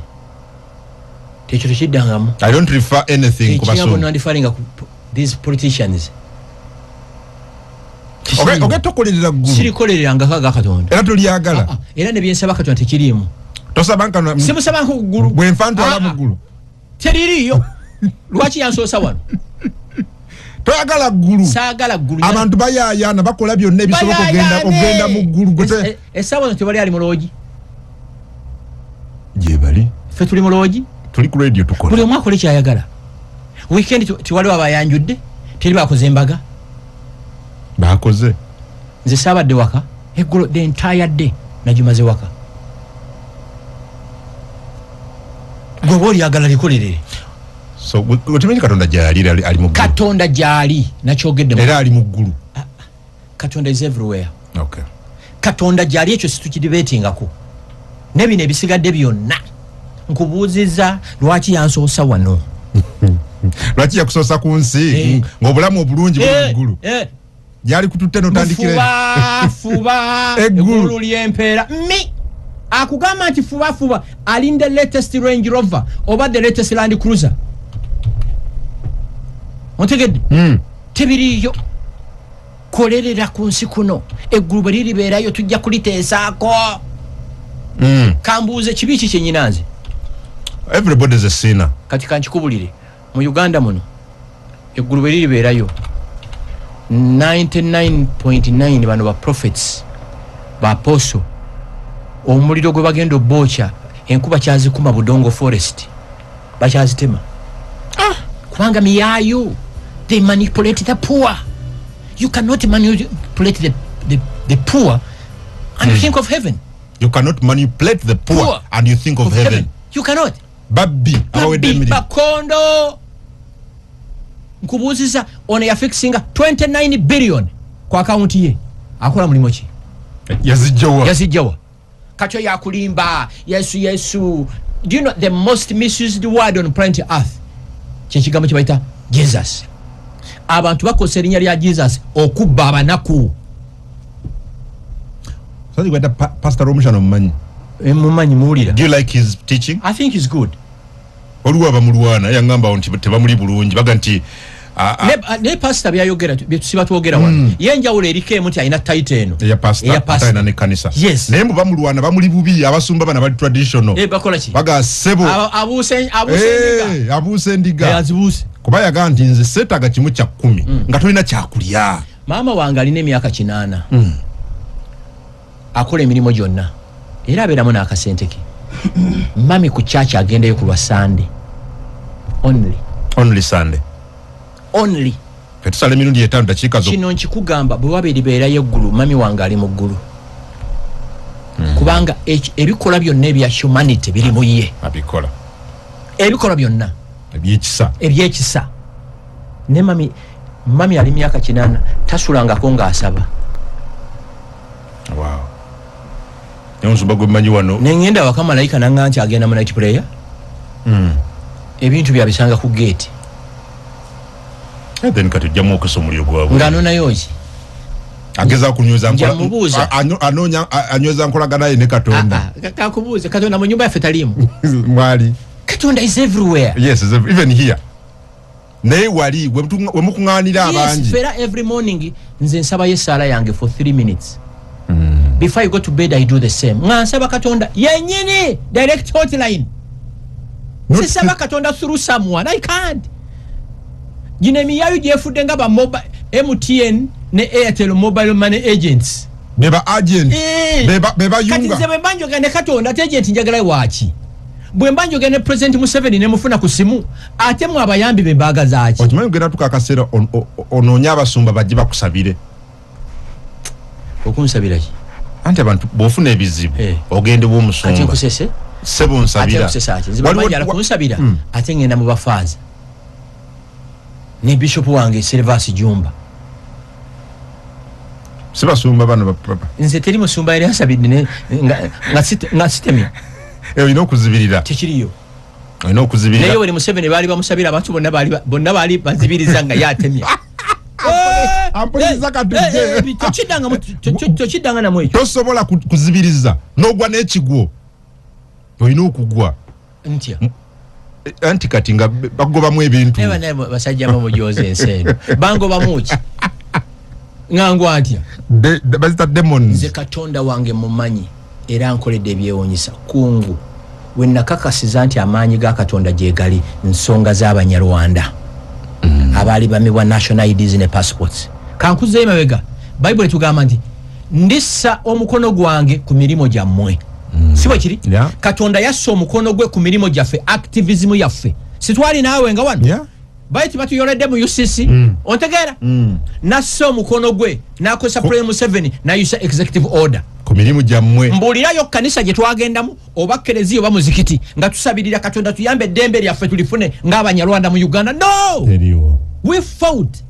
tekyo tekiddangamu. I don't refer anything ku Ekigambo basumba. nandreferringa ku these politicians. Okay, tokolerera ggulu? Sirikolererangako aga Katonda. Era tolyagala? Ah, ah, era nebyensaba Katonda tekiriimu. Tosaba nkano? Simusaba ku ggulu. Bwenfa ntwala Ah, mu ah. ggulu. Teririiyo. Lwaki yansoosa wano? Toyagala ggulu? Saagala ggulu. Abantu bayaayana, bakola byonna ebisoboka ogenda mu ggulu. Gwe Essaawa zino tewali ali mu lodge. Gyebali. Ffe tuli mu lodge. Tuli ku radio Buli tukola. omu akola kyayagala. Weekend tewaliwo abayanjudde, teri bakoze embaga. Bakoze. Nze saabadde waka eggulo, the entire day nagimaze waka. Gwe oba olyagala likolerere. So otimanyi Katonda gyali era ali mu ggulu? Katonda gyali, nakyogedde Era ali mu ggulu. Katonda is everywhere. Okay. Katonda gyali, ekyo situkidebatingako. Ne bino ebisigadde byonna, nkubuuziza lwaki yansoosa wano? Lwaki yakusoosa ku nsi? Eh. Ng'obulamu obulungi buli mu ggulu. Eh, Gyali kututte n'otandikira. Fuba fuba. Eggulu. Eggulu lyempeera mi akugamba nti fuba fuba ali the latest Range Rover oba the latest Land Cruiser, ontegedde? Tebiriiyo. Kolerera ku nsi kuno, eggulu bwe liribeerayo tujja kuliteesaako. Kambuuze, kibi ki kyenyina nze? Everybody is a sinner. Kati kankikubulire, mu Uganda muno eggulu bwe liribeerayo, 99.9 bano ba prophets, ba apostle, omuliro gwe bagenda obookya, enkuba kyazikuma Budongo Forest, bakyazitema kubanga miyayu. They manipulate the poor. You cannot manipulate the poor and think of heaven. You cannot manipulate the poor, Poor. and you think of heaven. You cannot. Babbi abawedde Babbi, emirimu. Bakondo. Nkubuuziza, ono yafixinga 29 billion ku akawunti ye, akola mulimu ki? Yazijjawa? Yazijjawa? Kati oyo akulimba Yesu, Yesu. Do you know the most misused word on planet Earth kyekigambo kyebayita Jesus? Abantu bakozesa erinnya lya Jesus okubba abanaku. Sazi gweta Pastor Romushana, omumanyi? Eh, mumanyi, muwulira. Do you like his teaching? I think is good. Waliwo abamulwana, yaŋŋamba nti tebamuli bulungi, baga nti Ne pasita byayogera byetusiba twogera wano, ye enjawulo eriko emu nti alina title eno. Eya pastor. Eya pastor. Atalina nekkanisa. Yes. Naye mbu bamulwana, bamuli bubi abasumba bana bali traditional. Eh, bakola ki? Baga sebo. Abuuse abuuse endiga. Eh, abuuse Eh, endiga. azibuuse. Kuba yagaa nti nze seetaaga kimu kya kkumi nga tolina kyakulya. Maama wange alina emyaka 80, akola emirimu gyonna era abeeramu n'akasente ke. Mami ku kyaki agendayo ku lwa Sande only. Only Sunday. Only. Fetusala emirundi 5 dakiika zo. Kino nkikugamba, bwe waba eribeerayo eggulu, mami wange ali mu ggulu. Kubanga ebikolwa byonna ebya humanity biri mu ye. Abikola. Ebikolwa byonna ebyekisa. Ebyekisa. Ne mami ali myaka 8 tasulangako ng'asaba. Wow. Omusumba gwe mmanyi wano. Ne ngenda waka malayika nanga nti agenda mu night prayer. Ebintu byabisanga ku gate. Then kati ojjamu okesa omuliro gwabwe. Ng'anonayo ki? Ageza kunyweza nkola. Njamubuuza. Anoonya anyweza nkolagana ye ne Katonda. Kakubuuze Katonda mu nyumba yaffe taliimu. Mwali. Katonda is everywhere. Yes, even here. Naye wali we mukuŋŋaanira abangi. Yes, fera every morning nze nsabayo essaala yange for 3 minutes. Before you go to bed I do the same. Nga nsaba Katonda yennyini direct hotline. Sisaba Katonda through someone. I can't. Gino emiyayu gyefudde nga ba MTN ne Airtel mobile money agents. Beba agent. Beba yunga. Kati nze bwe mba njogera ne Katonda ate agent njagala waaki? Bwe mba njogera ne President Museveni ne mufuna ku simu ate mwe abayambi be mbaagaza ki? Okimanyi ogenda tuka akaseera onoonye abasumba bajje bakusabire. Okunsabira ki? Anti abantu bw'ofuna ebizibu ogende bw'omusumba. Ate nkusese? Ssebo nsabira. Ate nkusesa ki? Nze bwe mba njagala kunsabira ate ngenda mu bafaaza. Ne bishop wange Silvas Jumba. Sibasumba bano bapapa. Nze teri musumba yali ansabidde nga sitemye. Olina okuzibirira. Tekiriyo. Olina okuzibirira. Naye Yoweri Museveni baali bamusabira abantu bonna baali bazibiriza nga yatemye. Ampuliriza katujje. Tokiddanga namu ekyo. Tosobola kuzibiriza n'ogwa n'ekigwo. Olina okugwa. Ntya. Anti kati nga bakugobamu ebintu. Naye basajja bamujooza ensi eno. Bangobamu ki? Ngangwa ntya. Bazita demons. Nze Katonda wange mumanyi era nkoledde ebyewuunyisa. Kungu we nakakasiza nti amaanyi ga Katonda gye gali nsonga z'Abanyarwanda abaali bamibwa national IDs ne passports. Kankuzeeyo emabega, Bayibuli etugamba nti ndissa omukono gwange ku mirimu gyammwe. Si bwe kiri? Katonda yassa omukono gwe ku mirimu gyaffe, activism yaffe. Sitwali naawe nga wano. Baiti batuyoledde mu UCC. Ontegeera? Nassa omukono gwe n'akozesa President Museveni n'ayisa executive order ku mirimu gyammwe. Mbuulirayo kkanisa gye twagendamu oba kereziya oba muzikiti nga tusabirira Katonda tuyambe eddembe lyaffe tulifune ng'Abanyarwanda mu Uganda. No! We fought.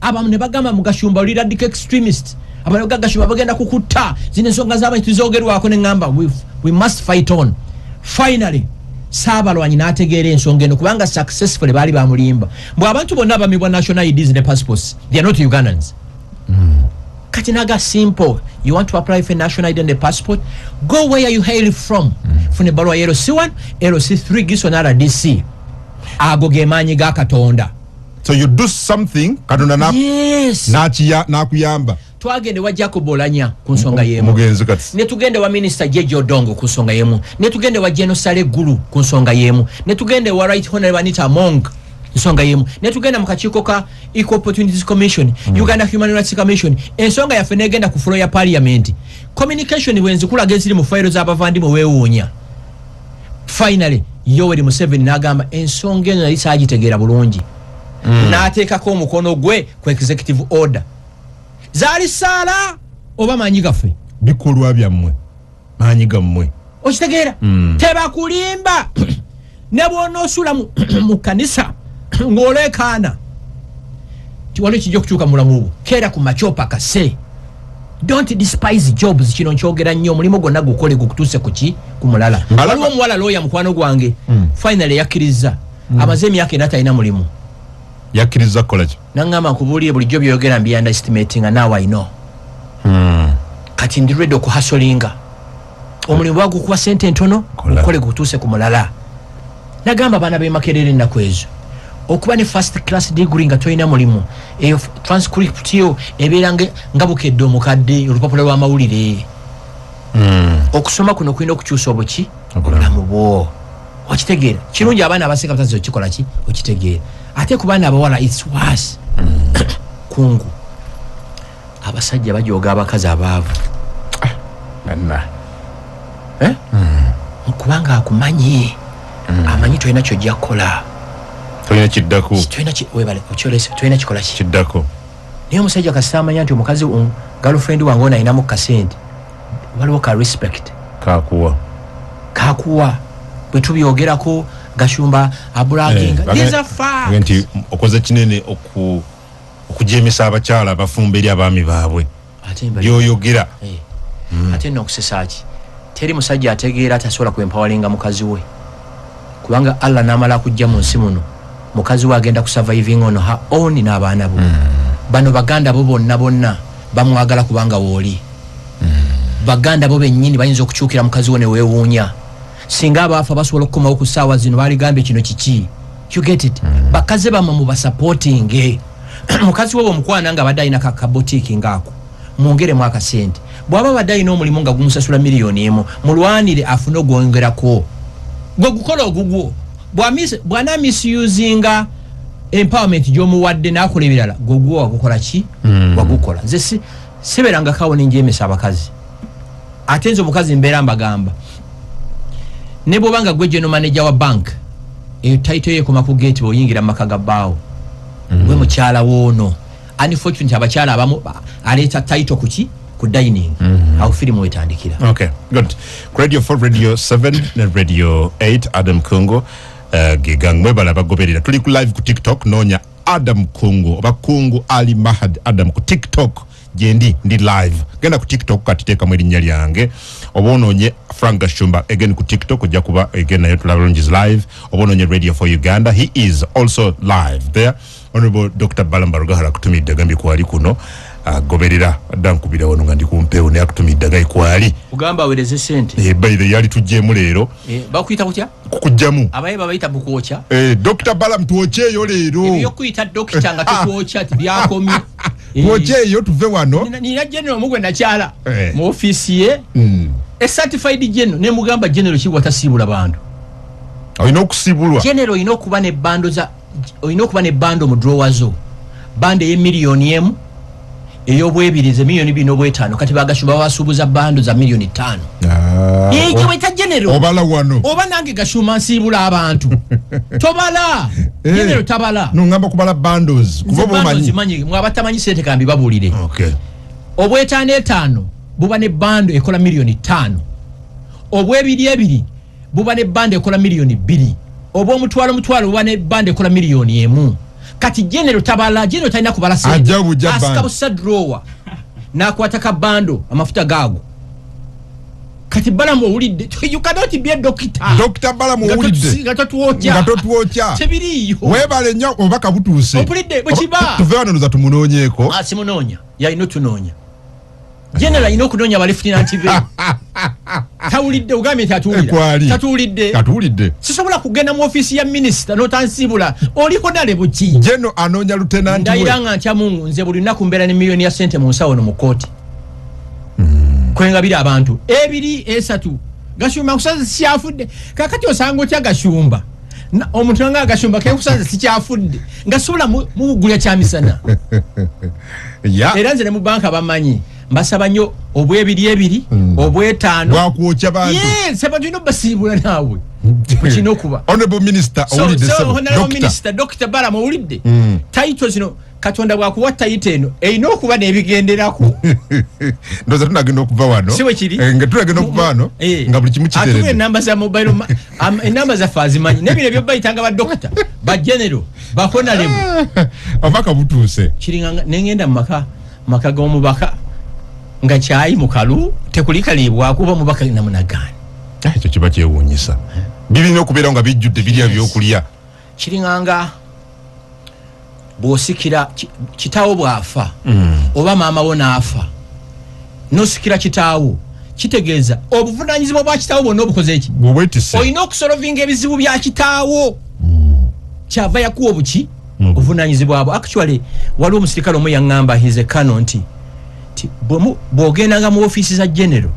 Abamu ne bagamba Mugashumba oli radical extremist. Abamu Gashumba bagenda kukutta. Zino ensonga z'abantu tuzoogerwako ne ŋŋamba we must fight on. Finally Saabalwanyi n'ategeera ensonga eno kubanga successfully baali bamulimba. Mbwe abantu bonna abamibwa national IDs ne passports, they are not Ugandans. Kati naga simple. You want to apply for national ID and a passport? Go where you hail from. Funa ebbaluwa ya LC1, LC3, Giso na RDC. Ago ge maanyi ga Katonda. So you do something, Katonda n'akuyamba. Twagende wa Jacob Olanya ku nsonga y'emu. Ne tugende wa Minister Jeje Odongo ku nsonga y'emu. Ne tugende wa General Saleh Gulu ku nsonga y'emu. Ne tugende wa Right Honorable Anita Among nsonga y'emu. Ne tugenda mu kakiiko ka Equal Opportunities Commission, Uganda Human Rights Commission. Ensonga yaffe n'egenda ku floor ya Parliament. Communication bwe nzikulaga eziri mu fayiro z'abavandimwe weewuunya. Finally, Yoweri Museveni n'agamba ensonga eno yali saagitegeera bulungi. N'ateekako omukono gwe ku executive order. Zaali saala oba maanyi gaffe? Bikolwa byammwe, maanyi gammwe. Okitegeera? Tebakulimba. Ne bw'onoosula mu kkanisa ng'oleekaana tiwaliwo kijja okukyuka mu bulamu bwo. Keera ku makya opakase. Don't despise jobs. Kino nkyogera nnyo, omulimu gwonna gukole gukutuuse ku ki? Ku mulala. Waliwo omuwala lawyer mukwano gwange, finally yakkiriza. Amaze emyaka 4 talina mulimu. Yakkiriza kukola ki? Nangamba nkubuulire bulijjo by'oyogera mbi underestimating and now I know. Kati ndi ready okuhasolinga. Omulimu bagukuwa ssente ntono, okole gukutuuse ku mulala. Nagamba abaana b'e Makerere ennaku ezo, okuba ne first class degree nga tolina mulimu, eyo transcript yo ebeera nga bukedde omukadde olupapula lw'amawulire. Okusoma kuno kulina okukyusa obuki? Obulamu bwo. Okitegeera? Kirungi abaana abasinga batazi okikola ki? Okitegeera. Ate ku baana abawala it's worse. Kungu. Abasajja bajooga abakazi abaavu. Kubanga akumanyi. Amanyi tolina ky'ojja kukola. Tolina kiddako. Webale, okyolese, tolina kikola ki? Kiddako. Naye omusajja kasita amanya nti omukazi girlfriend wange ono alinamu kasente. Waliwo ka respect Kakuwa bwe tubyogerako Gashumba abulaginga. These are facts. Nti okoze kinene okujemesa abakyala abafumba eri abaami baabwe byoyogera. Ate nno okusesa ki, teri musajja ategeera atasobola kwempawalinga mukazi we, kubanga Allah n'amala kujja mu nsi muno mukazi we agenda kusurviving on her own n'abaana bo. Bano baganda bo bonna bonna bamwagala kubanga wooli. Baganda bo bennyini bayinza okukyukira mukazi we ne weewuunya. Singa abaafa basobola okukomawo ku ssaawa zino baligambye kino kiki. You get it? Bakazi bammwe mubasupportinge. Mukazi we bw'omukwana nga abadde alina kabotiiki ngaako, mwongeremu akasente. Bw'aba abadde alina omulimu nga gumusasula 1,000,000, mulwanire afune ogwongerako. Gwe gukola ogugwo. Bw'ana misusinga empowerment gy'omuwadde n'akola ebirala, gwe ogwo wagukola ki? Wagukola. Nze sibeerangako awo ne njemesa abakazi. Ate nze omukazi mbeera mbagamba, ne bw'oba nga gwe general manager wa bank, eyo title ye ekoma ku gate bw'oyingira mu maka ga bbaawo. Gwe mukyala w'ono. Unfortunately abakyala abamu aleeta title ku ki? Ku dining. Awo firimu wetandikira. Okay, good. Radio 4, Radio 7 ne Radio 8, Adam Kungu gegang mwebala bagoberera. Tuli ku live ku TikTok, noonya Adam Kungu oba Kungu Ali Mahad Adam ku TikTok. Gyendi ndi live. Genda ku TikTok kati teekamu erinnya lyange oba onoonye Frank Gashumba again ku TikTok, ojja kuba again nayo tulaba bulungi live. Oba onoonye Radio 4 Uganda, he is also live there. Honorable Dr. Balaam Barugahara akutumidde, agambye kwali kuno agoberera adda nkubira wano nga ndi ku mpewo, naye akutumidde agaye kwali. Kugamba aweereze ssente. By the yali tuggyemu leero. Bakuyita kutya? Kukugyamu. Abaye babayita bukwokya. Dr. Balaam twokyeyo leero. Ebyokuyita dokita nga tukwokya tibyakomye. Twokyeyo tuve wano. Nina general omugwe nakyala mu ofiisi ye. A certified general ne mugamba general ki watasiibula bantu. Olina okusibulwa. General olina okuba ne bando za, olina okuba ne bando mu drawer zo. Bando eye 1,000,000 ey'obwebirize 2,500,000 kati Bagashumba babasuubuza bando za 5,000,000. Gye weta general. Obala wano. Oba nange Gashumba nsiibula abantu. Tobala. General tabala. No, ngamba kubala bandos. Nze Kuba bando bw'omanyi. nzimanyi, mwe abatamanyi ssente kambi babuulire. Okay. Obwetaano etaano buba ne bando ekola 5,000,000. Obwebiri ebiri buba ne bando ekola 2,000,000. Obw'omutwalo mutwalo buba ne bando ekola 1,000,000. Kati general tabala, general talina kubala ssente. Ajja bujja Asika bando. busa drawer. N'akwata ka bando amafuta gaago. Kati Balaam owulidde, you cannot be a doctor. Doctor Balaam Nga owulidde. totwokya. Nga totwokya. Tebiriiyo. Weebale nnyo obubaka butuuse. Ompulidde, bwe kiba. Tuve wano ndoza tumunoonyeeko. Simunoonya. Yalina otunoonya. General alina okunoonya abalefutinanti be. Tawulidde, ogambye nti atuwulira. Kwali. Tatuwulidde. Tatuwulidde. Sisobola kugenda mu ofiisi ya minisita n'otansiibula. Oliko nale buki? General anoonya lieutenant we. Ndayira nga ntya Mungu, nze buli lunaku mbeera ne 1,000,000 ya ssente mu nsawo no mu kkooti. Kwengabira abantu. 2, 3. Gashumba nkusanze sikyafudde. Kaakati osanga otya Gashumba? Omuntu nga Gashumba ke nkusanze sikyafudde. Nga sobola mugulya kyamisana. Era nze ne mu banka bamanyi. Mbasaba nnyo obwebiri ebiri, obwetaano. Bwakwokya bantu. Yes, seba tulina obbasiibula naawe. Kino okuba. Honorable Minister, owulidde ssebo. Honorable Doctor. Minister, Doctor Balaam owulidde? Title zino, Katonda bw'akuwa title eno, erina okuba n'ebigenderako. Ndowooza tunagenda okuva wano. Si bwe kiri? Nga tunagenda okuva wano, nga buli kimu Atuwa kiteredde. ennamba za mobile ennamba zaffe azimanyi. N'ebino ebyo bayitanga ba doctor, ba general, ba honorable. Obubaka butuuse. Kiringa nga, ne ngenda mu maka g'omubaka, nga kyayi mukalu, tekuli kaliibwako oba mubaka namunagaani. Ekyo kiba kyewuunyisa. Birina okubeerawo nga bijjudde birya byokulya. Kiringa nga bw'osikira kitaawo bw'afa, oba maama wo n'afa, n'osikira kitaawo, kitegeeza obuvunaanyizibwa bwa kitaawo bwonna obukoze ki? Bw'obwetisse. Olina okusolovinga ebizibu bya kitaawo. Kyava yakuwa obuki? Obuvunaanyizibwa bwo. Actually, waliwo omusirikale omu yaŋŋamba, he's a colonel, nti bw'ogendanga mu ofiisi za general,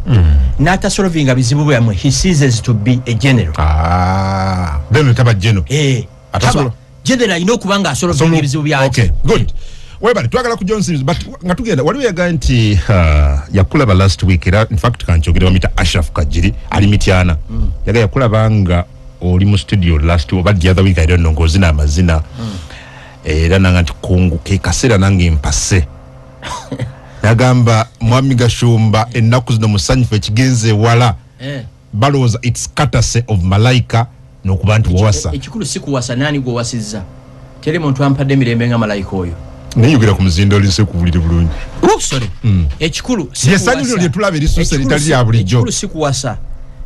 n'atasolovinga bizibu byammwe, he ceases to be a general. Then taba general. Atasobola. Taba. General alina okuba nga asolovinga Asolo- ebizibu byaki. Okay, good. Webale, twagala ku Johnson, but nga tugenda, waliwo yagambye nti, yakulaba last week, era in fact kankyogere bamuyita Ashraf Kajiri, ali Mityana. Yagambye yakulaba nga oli mu studio last week, oba the other week, I don't know, ng'ozina amazina. Era nanga nti kungu, ke kaseera nange mpase. Nagamba Mwami Gashumba ennaku zino musanyufu ekigenze ewala. Balowooza it's courtesy of Malayika n'okuba nti wawasa. Ekikulu si kuwasa, naani gwowasizza. Teri muntu ampadde emirembe nga malayika oyo. Naye yogera ku muzindo olinse kuwulire bulungi. Oh, sorry. Ekikulu si Lye ssanyu kuwasa. lino lye tulaba erisusse Ekikulu eritali lya bulijjo. Ekikulu si kuwasa,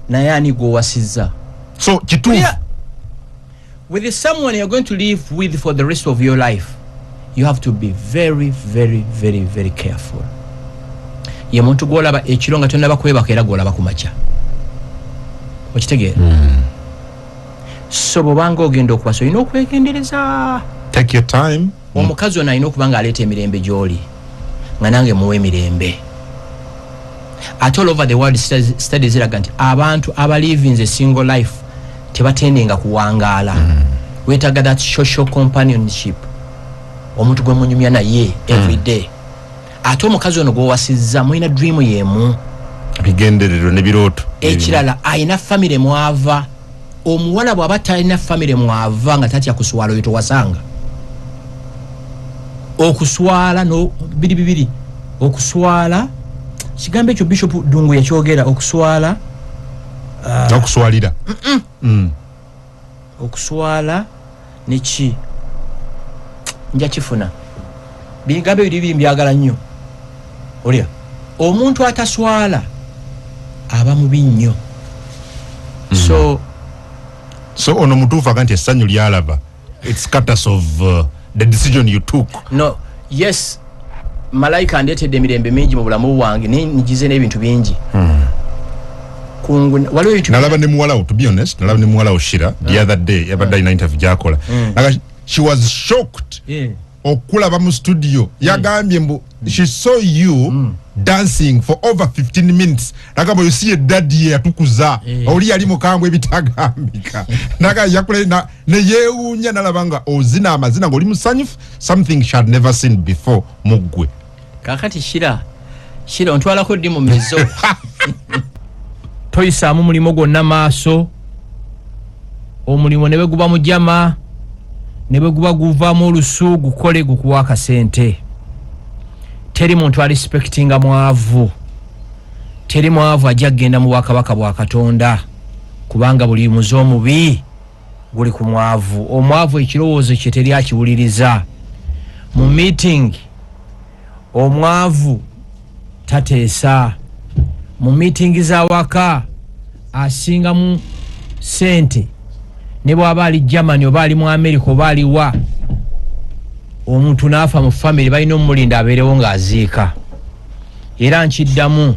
naye ani gwowasizza. So kituufu. Yeah. With someone you're going to live with for the rest of your life, you have to be very, very, very, very careful. Ye muntu gwolaba ekiro nga tonnaba kwebaka era gwolaba ku makya. Okitegeera? So bw'obanga ogenda okuwasa olina okwegendereza. Take your time. Omukazi ono alina okuba nga aleeta emirembe gy'oli, nga nange muwa emirembe. Ate all over the world studies ziraga nti abantu abalivinze single life tebatendenga kuwangaala. Weetaaga that social companionship, omuntu gwe munyumya naye every day. Ate omukazi ono gw'owasizza mulina dream y'emu, ebigendererwa n'ebirooto. Ekirala alina famire mwava. Omuwala bw'aba talina famire mwava nga tatya kuswala, oyo towasanga. Okuswala no biri bibiri. Okuswala, kigambo ekyo Bishop Dungu yakyogera, okuswala n'okuswalira. Okuswala neki nja kifuna bigambo ebiri bibiri mbyagala nnyo. Olya omuntu ataswala aba mubi nnyo. So So ono mutuufu aga nti essanyu lyalaba it's courtesy of the decision you took. No, yes, malayika andeetedde emirembe mingi mu bulamu bwange, naye njize n'ebintu bingi. Kungu waliwo ebintu. Nalaba ne muwalawo, to be honest, nalaba ne muwalawo Shira the other day, yabadde alina interview gyakola. Naga she was shocked okulaba mu studio. Yagambye mbu she saw you dancing for over 15 minutes. Nagamba you see a daddy ye yatukuza oli yali mukambwe ebitagambika. Naga yakule na ne yeewuunya nalaba nga ozina amazina ng'oli musanyufu, something she had never seen before muggwe. Kakati Shira, Shira ontwalako ddi mu mizo? Toyisaamu mulimu gwonna maaso. Omulimu ne bwe guba mujama, ne bwe guba guvaamu olusu, gukole gukuwa akasente. Teri muntu arespectinga mwavu. Teri mwavu ajja kugenda mu bwakabaka bwa Katonda, kubanga buli muze omubi guli ku mwavu. Omwavu ekirowoozo kye teri akiwuliriza mu meeting. Omwavu tateesa mu meeting z'awaka, asingamu sente ne bw'aba ali Germany oba ali mu America oba aliwa. Omuntu n'afa mu family, balina omumulinda abeerewo ng'aziika. Era nkiddamu,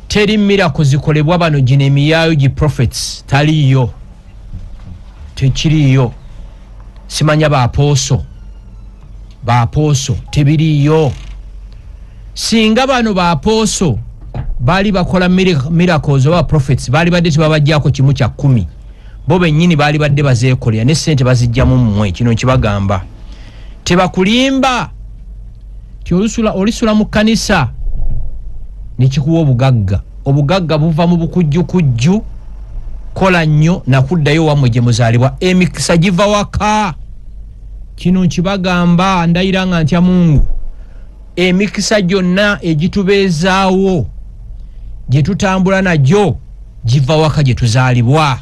teri miracle zikolebwa bano gino emiyaayo gi prophets, taliiyo, tekiriiyo. Simanya ba apostle, ba apostle tebiriiyo. Singa bano ba apostle baali bakola miracles oba prophets, baali badde tebabajjako 1/10. Bo bennyini baali badde bazeekolera ne sente bazijjamu mmwe. Kino nkibagamba, tebakulimba ti olisula mu kkanisa nekikuwa obugagga. Obugagga buva mu bukujjukujju, kola nnyo nakuddayo wammwe gye muzaalibwa. Emikisa giva waka. Kino nkibagamba, ndayira nga ntya Mungu, emikisa gyonna egitubeezaawo gye tutambula nagyo giva waka gye tuzaalibwa.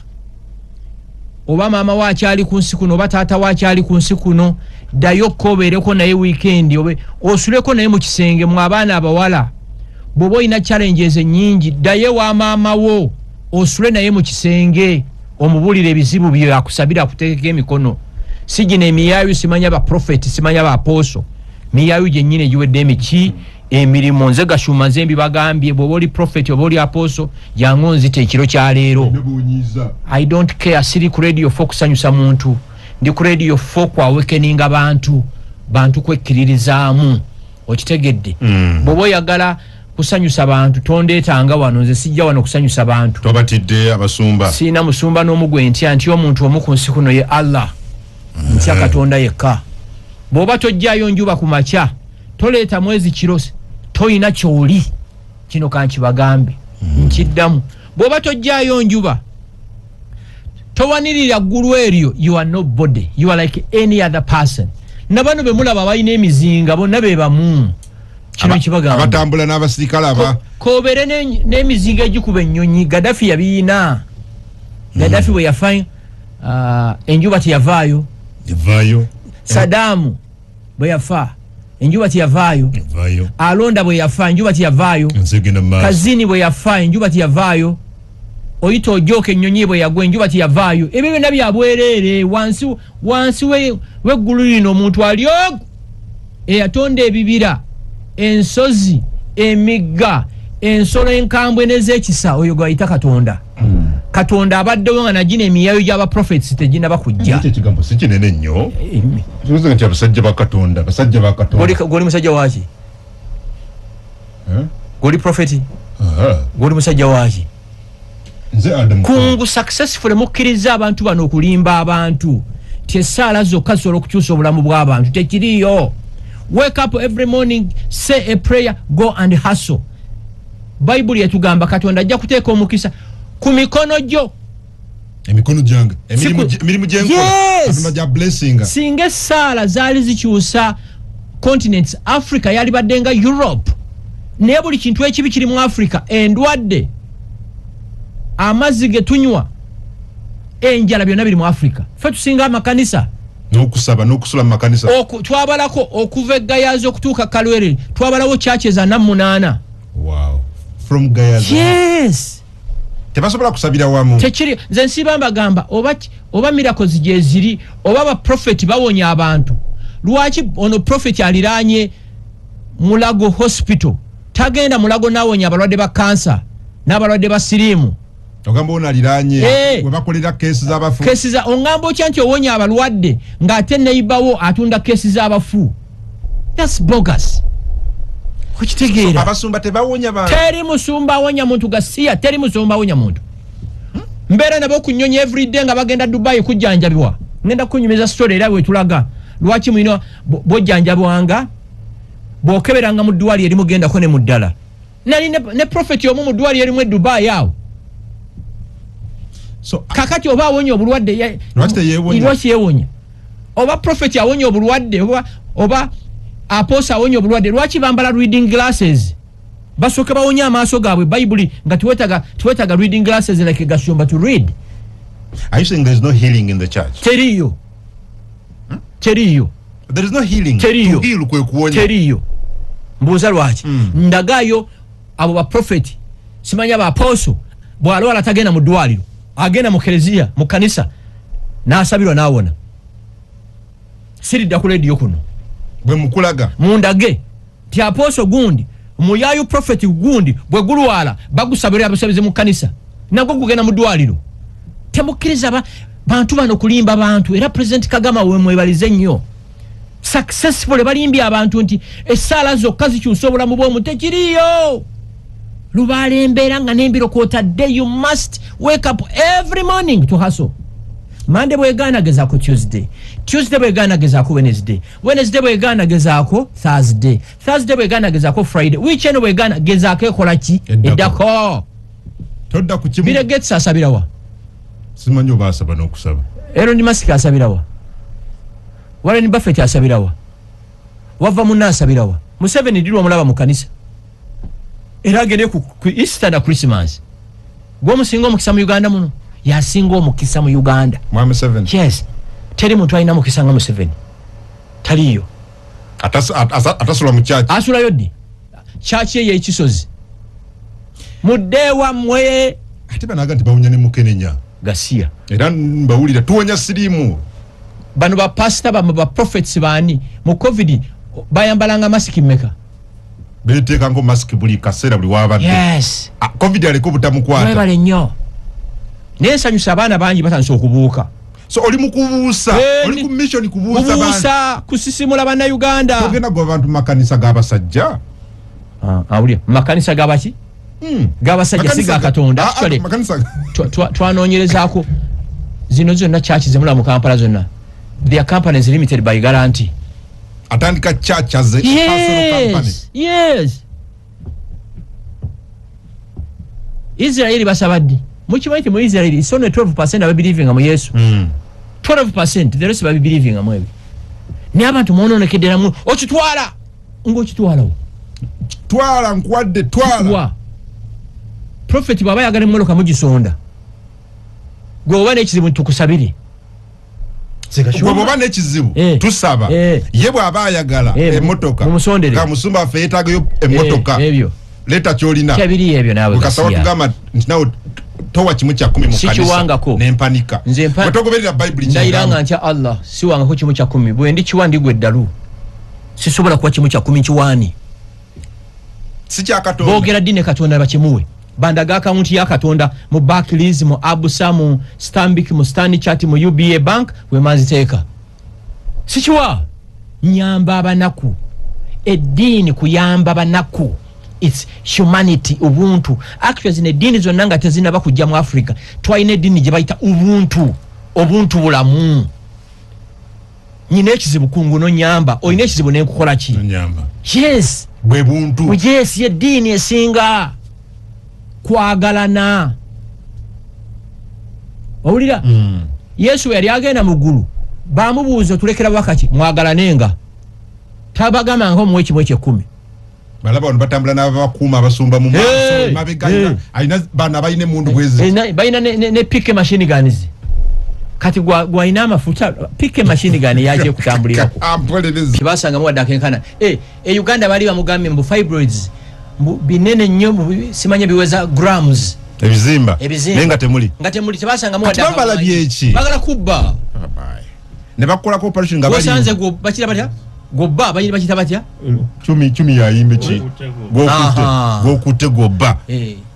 Oba maama we akyali ku nsi kuno oba taata we akyali ku nsi kuno, ddayo ko obeereko naye wiikendi, obe osuleko naye mu kisenge. Mu abaana abawala, bw'oba olina challenges ennyingi, ddayo ewa maama wo osule naye mu kisenge, omubuulire ebizibu byo, akusabire, akuteekeko emikono. Si gino emiyaayu, simanya ba prophet, simanya ba apostle, miyaayu gyennyini egiwedde emiki emirimu. Nze Gashumba, nze mbibagambye. Bw'oba oli prophet oba oli apostle, jangu onzita ekiro kyaleero, I don't care. Siri ku Radio 4 kusanyusa muntu, ndi ku Radio 4 kwawekeninga bantu, bantu kwekkiririzaamu. Okitegedde? Bw'oba oyagala kusanyusa bantu, tondeetanga wano. Nze sijja wano kusanyusa bantu. Tobatidde abasumba? Siina musumba n'omu gwe ntya. Nti omuntu omu ku nsi kuno ye Allah, ntya Katonda yekka. Bw'oba tojjaayo njuba ku makya, toleeta mwezi kiro, toyina kyoli. Kino kankibagambe, nkiddamu, bw'oba tojjaayo njuba, towanirira ggulu eryo, you are nobody, you are like any other person. Nabano be mulaba balina emizinga bonna be bamu. Kino kibagamba abatambula n'abasirikale aba kobere n'emizinga egikuba ennyonyi. Gaddafi yabiina. Gaddafi bwe yafa, enjuba teyavaayo. Yavaayo. Sadamu bwe yafa, enjuba teyavaayo. Yavaayo. Alonda bwe yafa, enjuba teyavaayo. Ensi egenda mu maaso. Kazini bwe yafa, enjuba teyavaayo. Oyita ojooka, ennyonyi bwe yagwa, enjuba teyavaayo. Ebyo byonna byabwereere. Wansi w'eggulu lino omuntu ali ogu eyatonda ebibira, ensozi, emigga, ensolo enkambwe n'ezekisa, oyo gwayita Katonda. Katonda abaddewo nga nagina emiyayo gy'abaprophets teginaba kujja. Ekyo ekigambo si kinene nnyo. Kikuza nti abasajja ba Katonda, basajja ba Katonda. Goli musajja waki? Eh? Goli prophet? Aha. Goli musajja waki? Nze Adam. Kungu successful mukkiriza abantu bano okulimba abantu ti essaala zokka zisobola okukyusa obulamu bw'abantu. Tekiriyo. Wake up every morning, say a prayer, go and hustle. Bayibuli etugamba Katonda ajja kuteeka omukisa ku mikono gyo. Emikono gyange, emirimu, emirimu gyenkola. Yes. Katonda gya blessinga. Singa essaala zaali zikyusa continents, Africa yalibadde nga Europe. Naye buli kintu ekibi kiri mu Africa: endwadde, amazzi ge tunywa, enjala, byonna biri mu Africa. Ffe tusinga amakanisa. N'okusaba n'okusula mu makanisa. Twabalako okuva eGayaza okutuuka Kalwere, twabalawo churches 48. Wow, from Gayaza? Yes. Tebasobola kusabira wamu? Tekiri. Nze nsiba mbagamba, oba miracles gyeziri, oba baprofeti bawonya abantu, lwaki ono prophet aliraanye Mulago Hospital tagenda Mulago nawonya abalwadde ba kansa n'abalwadde ba siriimu? Ogamba ono aliraanye Eh. we bakolera keesi z'abafu? Kesi za ongamba otya nti owonya abalwadde ng'ate neibawo atunda kesi z'abafu? That's bogus. Okitegeera? Abasumba tebawonya bantu? Teri musumba awonya muntu, gasiya. Teri musumba awonya muntu. Mbeera nabo ku nnyonyi everyday nga bagenda Dubai kujjanjabibwa. Ngenda kunyumiza story era wetulaga lwaki mulina bojjanjabwanga bw'okeberanga mu ddwaliro erimu gendako ne mu ddala. Nali ne prophet omu mu ddwaliro erimu e Dubai awo. So kakati oba awonya obulwadde Lwaki teyeewonya? Lwaki yeewonya? Oba prophet awonya obulwadde, oba apostle awonya obulwadde, lwaki bambala reading glasses? Basooke bawonya amaaso gaabwe. Bayibuli nga tiwetaga reading glasses like Gashumba to read. Are you saying there is no healing in the church? Teriyo, teriyo. There is no healing? Teriyo. To heal kwe kuwonya. Teriyo. Mbuuza lwaki. Ndagayo abo baprofeti, simanya ba apostle, bwalwala tagenda mu ddwaliro, agenda mu kereziya, mu kanisa, n'asabirwa n'awona. Siridda ku lediyo kuno. Bwe mukulaga. Mundage ti apostle gundi, muyayu prophet gundi, bwe gulwala bagusabira abusabizi mu kanisa, nagwo gugenda mu ddwaliro. Temukkiriza bantu bano kulimba bantu. Era President Kagame wemwebalize nnyo, successful balimbye abantu nti essaala zokka zikyusa obulamu bw'omuntu. Tekiriyo. Lubaala embeera nga n'embiro kwotadde. You must wake up every morning to hustle. Monday bwegaana, gezaako Tuesday. Tuesday bwegaana, gezaako Wednesday. Wednesday bwegaana, gezaako Thursday. Thursday bwegaana, gezaako Friday. Weekend bwegaana, gezaako ekola ki? Eddako. Eddako. Todda ku kimu. Bill Gates asabirawa? Simanyi oba asaba n'okusaba. Elon Musk asabirawa? Warren Buffett asabirawa? Wava munna asabirawa? Museveni dirwa omulaba mu kanisa? Era agende ku Easter na Christmas. Gwomusinga omukisa mu Uganda muno, yasinga omukisa mu Uganda. Mwami Museveni? Yes, teri muntu alina mukisa nga Museveni, taliyo. Atasula mu church. Asulayo ddi? Kyaki eyo ekisozi mudde wammwe. Ate banaga nti bawonya ne mukenenya. Gasiya. Era mbawulira tuwonya siriimu. Bano bapasita bamwe, baprophets baani, mu COVID bayambalanga masiki mmeka? Beteekako masiki buli kaseera, buli wabadde. Yes. Ah, COVID aleke obutamukwata. Mwebale nnyo, naye nsanyusa abaana bangi batandise okubuuka. So oli mu kubuusa? Eh, oli ku mission kubuusa bantu? Kubuusa, kusisimula Bannayuganda. Togenda gwa bantu mu makanisa g'abasajja? Ah, awulira makanisa gabaki? G'abasajja, si ga Katonda. Ah, ah, Actually, makanisa twanoonyerezaako zino zonna church zemula mu Kampala zonna, their companies limited by guarantee. Atandika church as a personal company? Yes. Israeli basaba ddi? Mukimanyi nti mu Israeli it's only 12 ababelievinga mu Yesu? 12, the rest babibelievinga mu ebyo. Naye abantu mwononekedderamu okitwala ngaokitwalawo. Twala nkuwadde, twala. Prophet bw'aba ayagala emmotoka mugisonda, gwe oba n'ekizibu ntukusabire. Gwe bw'oba n'ekizibu tusaba. Ye bw'aba ayagala emmotoka, mumusondere. Musumba waffe yeetaagayo emmotoka, leeta ky'olina. Kyabiri ebyo naawe. Kasaba tugamba nti nawe towa 1/10 mu kanisa nempanika. Bwe togoberera Bayibuli. Ndayira nga ntya Allah, siwangako 1/10. Bwe ndi kiwa ndigwa eddalu. Sisobola kuwa 1/10 nkiwaani. Si kya Katonda. Boogera ddi ne Katonda bakimuwe? Bandaga akawunti ya Katonda mu Barclays, mu Absa, mu Stanbic, mu Stanchart, mu UBA Bank wemanziteeka. Sikiwa. Nyamba abanaku. Eddiini kuyamba banaku. It's humanity, ubuntu. Actually zino eddiini zonna nga tezinaba kujja mu Africa, twalina eddiini gye bayita ubuntu. Obuntu bulamu. Nyina ekizibu kungu nonyamba, olina ekizibu nenkukola ki? Nonyamba. Yes. Bwe buntu. Yes, yeddiini esinga kwagalana. Owulira? Yesu bwe yali agenda mu ggulu, bamubuuza otulekera wakati mwagalanenga. Tabagamba nga omuwe 1/10. Balaba bano batambula n'abakuuma abasumba mu maaso, mabega alina bano abalina emmundu bwezi. Balina ne PK machine guns. Kati gwalina amafuta PK machine gun yaje okutambulirako. Tebasangamu wadde akenkana. E Uganda bali bamugambye mbu fibroids mbu binene nnyo, simanya biweza grams. Ebizimba. Ebizimba. Naye nga temuli. Nga temuli, tebasangamu wadde Kati bambala akamanyi. byeki? Bagala kubba. Ne bakolako operation nga bali. Wasanze gwo bakira batya? Gobba bayina bakita batya? Chumi chumi yayimbe ki? Gwokutte. Gwokutte gobba.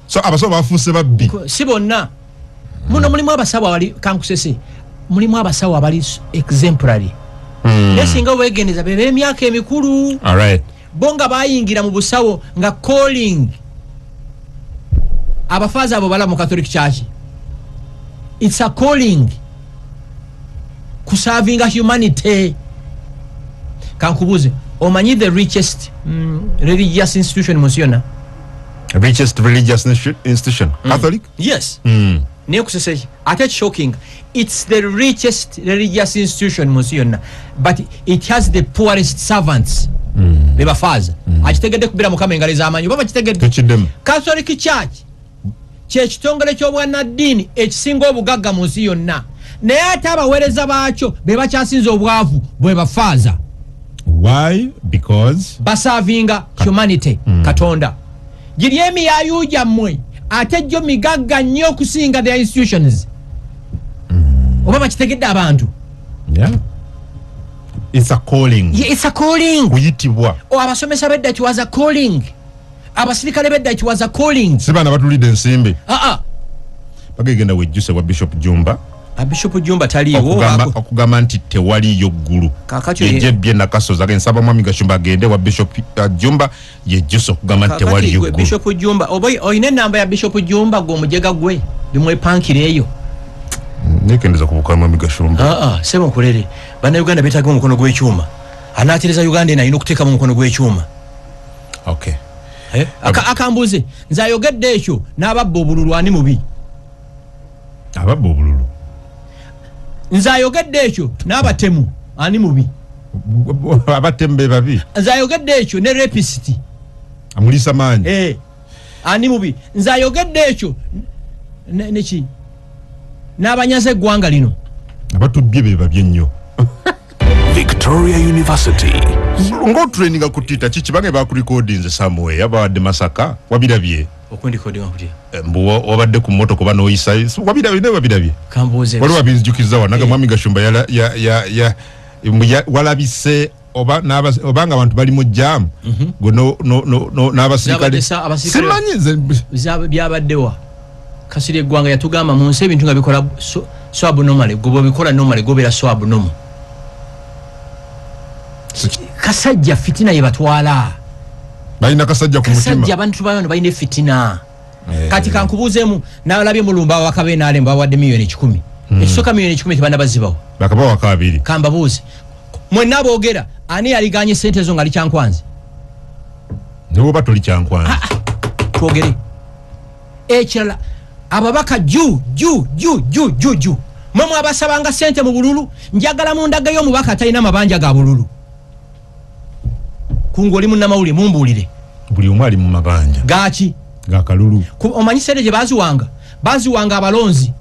So abasawo bafuuse babbi. Si bonna. Muno mulimu abasawo abali kankusese. Mulimu abasawo abali exemplary. Naye singa weegendereza be b'emyaka emikulu. All right. Bo nga bayingira mu busawo nga calling. Abafaaza abo bala mu Catholic Church. It's a calling. Kusavinga humanity. Kankubuze, omanyi the richest religious institution mu nsi yonna? Richest religious institution? Catholic? Yes. Naye kusese ki? Ate shocking. It's the richest religious institution mu nsi yonna, but it has the poorest servants. Be bafaaza. Akitegedde kubira Mukama engalo ez'amaanyi oba bakitegedde? Tukiddemu. Catholic Church kye kitongole ky'obwannaddiini ekisinga obugagga mu nsi yonna, naye ate abaweereza baakyo be bakyasinze obwavu, bwe bafaaza. Why? Because basavinga humanity. Katonda giri emiyaayu gyammwe ate gyo migagga nnyo okusinga their institutions. Oba bakitegedde abantu? Yeah. It's a calling. Yeah, it's a calling. Kuyitibwa. O abasomesa bedda, it was a calling. Abasirikale bedda, it was a calling. Si baana batulidde ensimbi. Aa. Bagegenda wejjuse bwa Bishop Jumba. Bishop Jumba taliiwo. Okugamba nti tewaliyo ggulu. Kakati Yejje Nakasozi agenda nsaba Mwami Gashumba agende wa Bishop Jumba yejjuse okugamba nti Kakati tewaliyo gwe ggulu. Bishop Jumba, oba olina enamba ya Bishop Jumba gwe omujega gwe bimwepankira eyo? Nekendeza ku bukala Mwami Gashumba. Aa, sebo nkulere, bannayuganda beetaaga omukono gw'ekyuma. Anaatereza Uganda eno alina okuteekamu omukono gw'ekyuma. Okay. Akambuze nze ayogedde ekyo n'ababba obululu ani mubi? Ababba obululu. Nze ayogedde ekyo n'abatemu ani mubi? Abatemu be babi. Nze ayogedde ekyo ne rapist. Amulisa maanyi. Ani mubi? Nze ayogedde ekyo neki n'abanyaza eggwanga lino. Abatubbye be babi ennyo. Victoria University. Ng'otraininga ku Twitter kiki bange bakurekodinze somewhere abawadde Masaka wabirabye? Okundikodinga kutya? Mbu wabadde ku mmotoka oba n'oyisayo wabirabye naye wabirabye? Kambuuze. Waliwo abinzijukiza wano nga Mwami Gashumba yala ya mbu walabise oba oba nga abantu bali mu jam gwe no n'abasirikale. Zabadde Simanyi nze. Byabaddewa kasiri eggwanga yatugamba mu nsi ebintu nga bikola so abnormal, gwe bw'obikola normal gobeera so abnormal. Kasajja fitina ye batwala. Balina kasajja ku mutima. Kasajja abantu bano balina fitina. Kati kankubuuzeemu, nalabye mulumba ababaka b'NRM bawadde 100,000,000. Ekisooka 100,000,000 tebannabazibawo. Bakabawa 2. Kambabuuze mwenna aboogera, ani yaliganye sente ezo nga ali Kyankwanzi? Ne bwoba toli Kyankwanzi. Twogere ekirala, ababaka ju ju ju ju ju ju mwe mwabasabanga sente mu bululu. Njagala mundagayo omubaka atalina mabanja ga bululu. Kungu oli munnamawulire, mumbuulire Buli omu ali mu mabanja. Gaki? Gakalulu. Omanyi sente gye baziwanga? Baziwanga abalonzi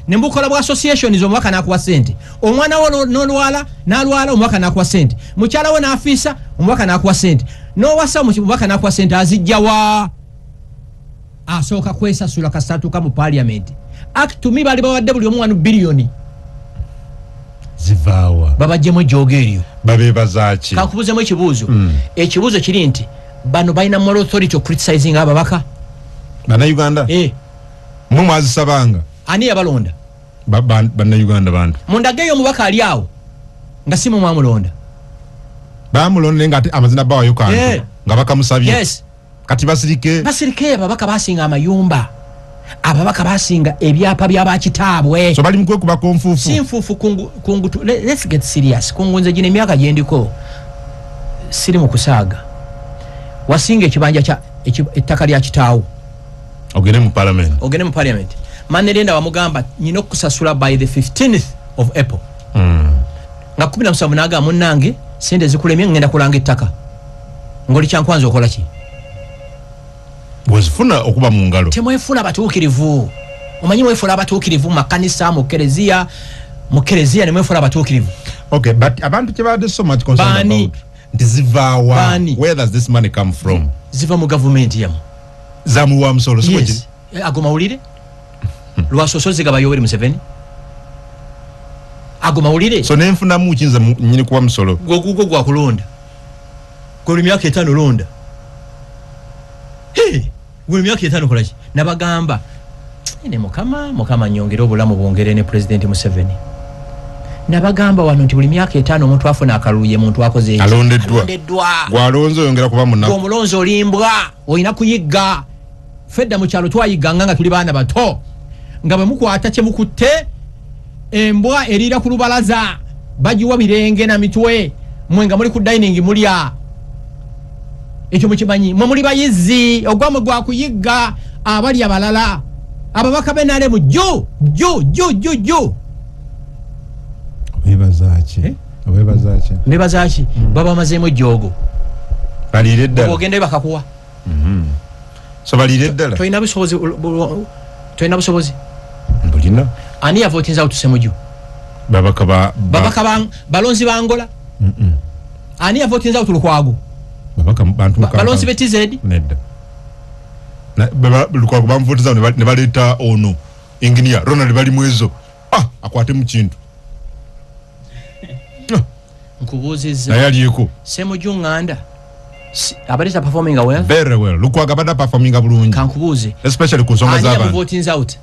ne mubukola bwa associations. Omubaka nakuwa sente, omwana wo nolwala nalwala, omubaka nakuwa sente, mukyala wo nafiisa, omubaka nakuwa sente, nowasa, omubaka nakuwa sente. Azijjawa? Asooka kwesasula kasatuka mu parliament. Actually bali bawadde buli omu 1 biliyoni. Zivaawa? Babajjemu ejjoogo eryo. Babeebazaki? Kankubuzemu ekibuuzo. Ekibuuzo kiri nti bano balina moral authority ocriticizing ababaka? Bannayuganda? Eh. Mwe mwazisabanga. Ani yabalonda? Bannayuganda bantu. Mundageyo omubaka ali awo nga si mwe mwamulonda. Bamulonda naye nga ate amazina bawayo kantu nga bakamusabye. Yes. Kati basirike? Basirike. Ababaka basinga amayumba, ababaka basinga ebyapa byabakitaabwe. So bali mukwekubako nfuufu. Si nfuufu, kungu, kungu let's get serious, kungu. Nze gino emyaka gyendiko siri mu kusaaga. Wasinga ekibanja kya ettaka lya kitaawo ogende mu parliament. Ogende mu parliament, money lender wamugamba nyina okusasula by the 15th of April nga 17, nagamba munnange sente zikulemye, ngenda kulanga ettaka. Ngoli kyankwanza okola ki? Bwezifuna okuba mu ngalo. Temwefuula abatuukirivu. Omanyi mwefuula abatuukirivu mu makanisa, mu kereziya, mu kereziya nemwefuula abatuukirivu. Okay, but abantu kyebadde so much concerned Baani? about nti zivaawa? Baani? Where does this money come from? Ziva mu gavumenti yamu. Zamuwa musolo, si bwe kiri? Yes. Ago mawulire lwasoso zigaba Yoweri Museveni? Ago mawulire. So nenfunamu kiyinza nyini kuwa musolo. Gwogugwo gwakulonda gwe myaka 5 londa. Hey, gwe myaka 5 kolaki? Nabagamba ne mukama, mukama nyongere obulamu bwongere ne President Museveni. Nabagamba wano nti buli myaka 5 omuntu afuna akalulu ye muntu akoze eki? Alondeddwa. Alondeddwa. Gwalonze oyongera kuba munaku. Omulonzi olimbwa, olina kuyigga. Fedda mu kyalo twayigganga nga tuli baana bato, nga bwe mukwata kye mukutte, embwa eriira ku lubalaza bagiwa birenge na mitwe, mwe nga muli ku dining mulya. Ekyo mukimanyi, mwe muli bayizi, ogwamwe gwakuyigga abali abalala. Ababaka b'NRM ju ju ju ju ju. Obeebazaki? Eh? Obeebazaki? Mbebaza ki? Baba bamazeemu ejjoogo. Baliire eddala. Ogendayo bakakuwa. So baliire eddala. Tolina busobozi, tolina busobozi. Mbulina. Ani yavotinza out Semuju? Babaka ba Babaka balonzi ba Angola. Ani yavotinza out Lukwago? Babaka bantu mu Balonzi Kampala. be TZ. Nedda. Lukwago bamuvutiza ne baleeta ono engineer Ronald Balimwezo, ah, akwate mu kintu. Nkubuuzizza. Naye alieko. Semuju Nganda abadde ta performing well? Very well. Lukwago abadde performinga bulungi, Kankubuuze, especially ku nsonga ani z'abantu. yamuvotinza out?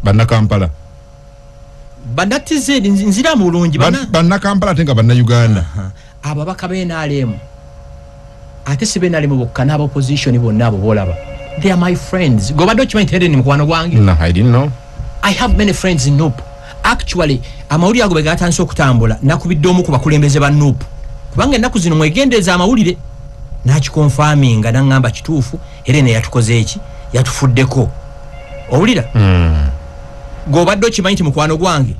Bannakampala. Banna TZ nziramu bulungi. Bannakampala ate nga Bannayuganda. Ababaka b'NRM, ate si b'NRM bokka, n'aba opposition bonna abo boolaba, they are my friends. Gobadde okimanyi nti Helen mukwano gwange? No, I didn't know. I have many friends in NUP. Actually, amawulire ago bwe gatandise okutambula, nakubidde omu ku bakulembeze ba NUP, kubanga ennaku zino mwegendereza amawulire, nakiconfirminga naŋŋamba kituufu, Helen yatukoze eki, yatufuddeko. Owulira? Gobadde okimanyi nti mukwano gwange?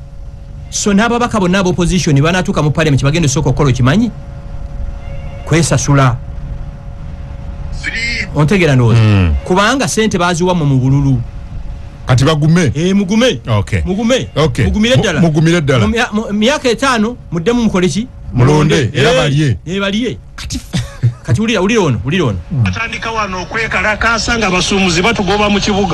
So n'ababaka bonna aba opposition banatuuka mu parliament, bagenda osooka okukola okimanyi kwesasula. Ontegeera ndowooza? Kubanga sente baziwa mu bululu. Kati bagume. Eh, mugume. Okay. Mugume. Okay. Mugumire ddala. Mugumire ddala. Mu myaka 5 muddemu mukole ki? Mulonde, era Eh, balye. eh, balye. Kati wulira, wulira ono, wulira ono. Batandika wano okwekalakaasa nga abasuubuzi batugoba mu kibuga.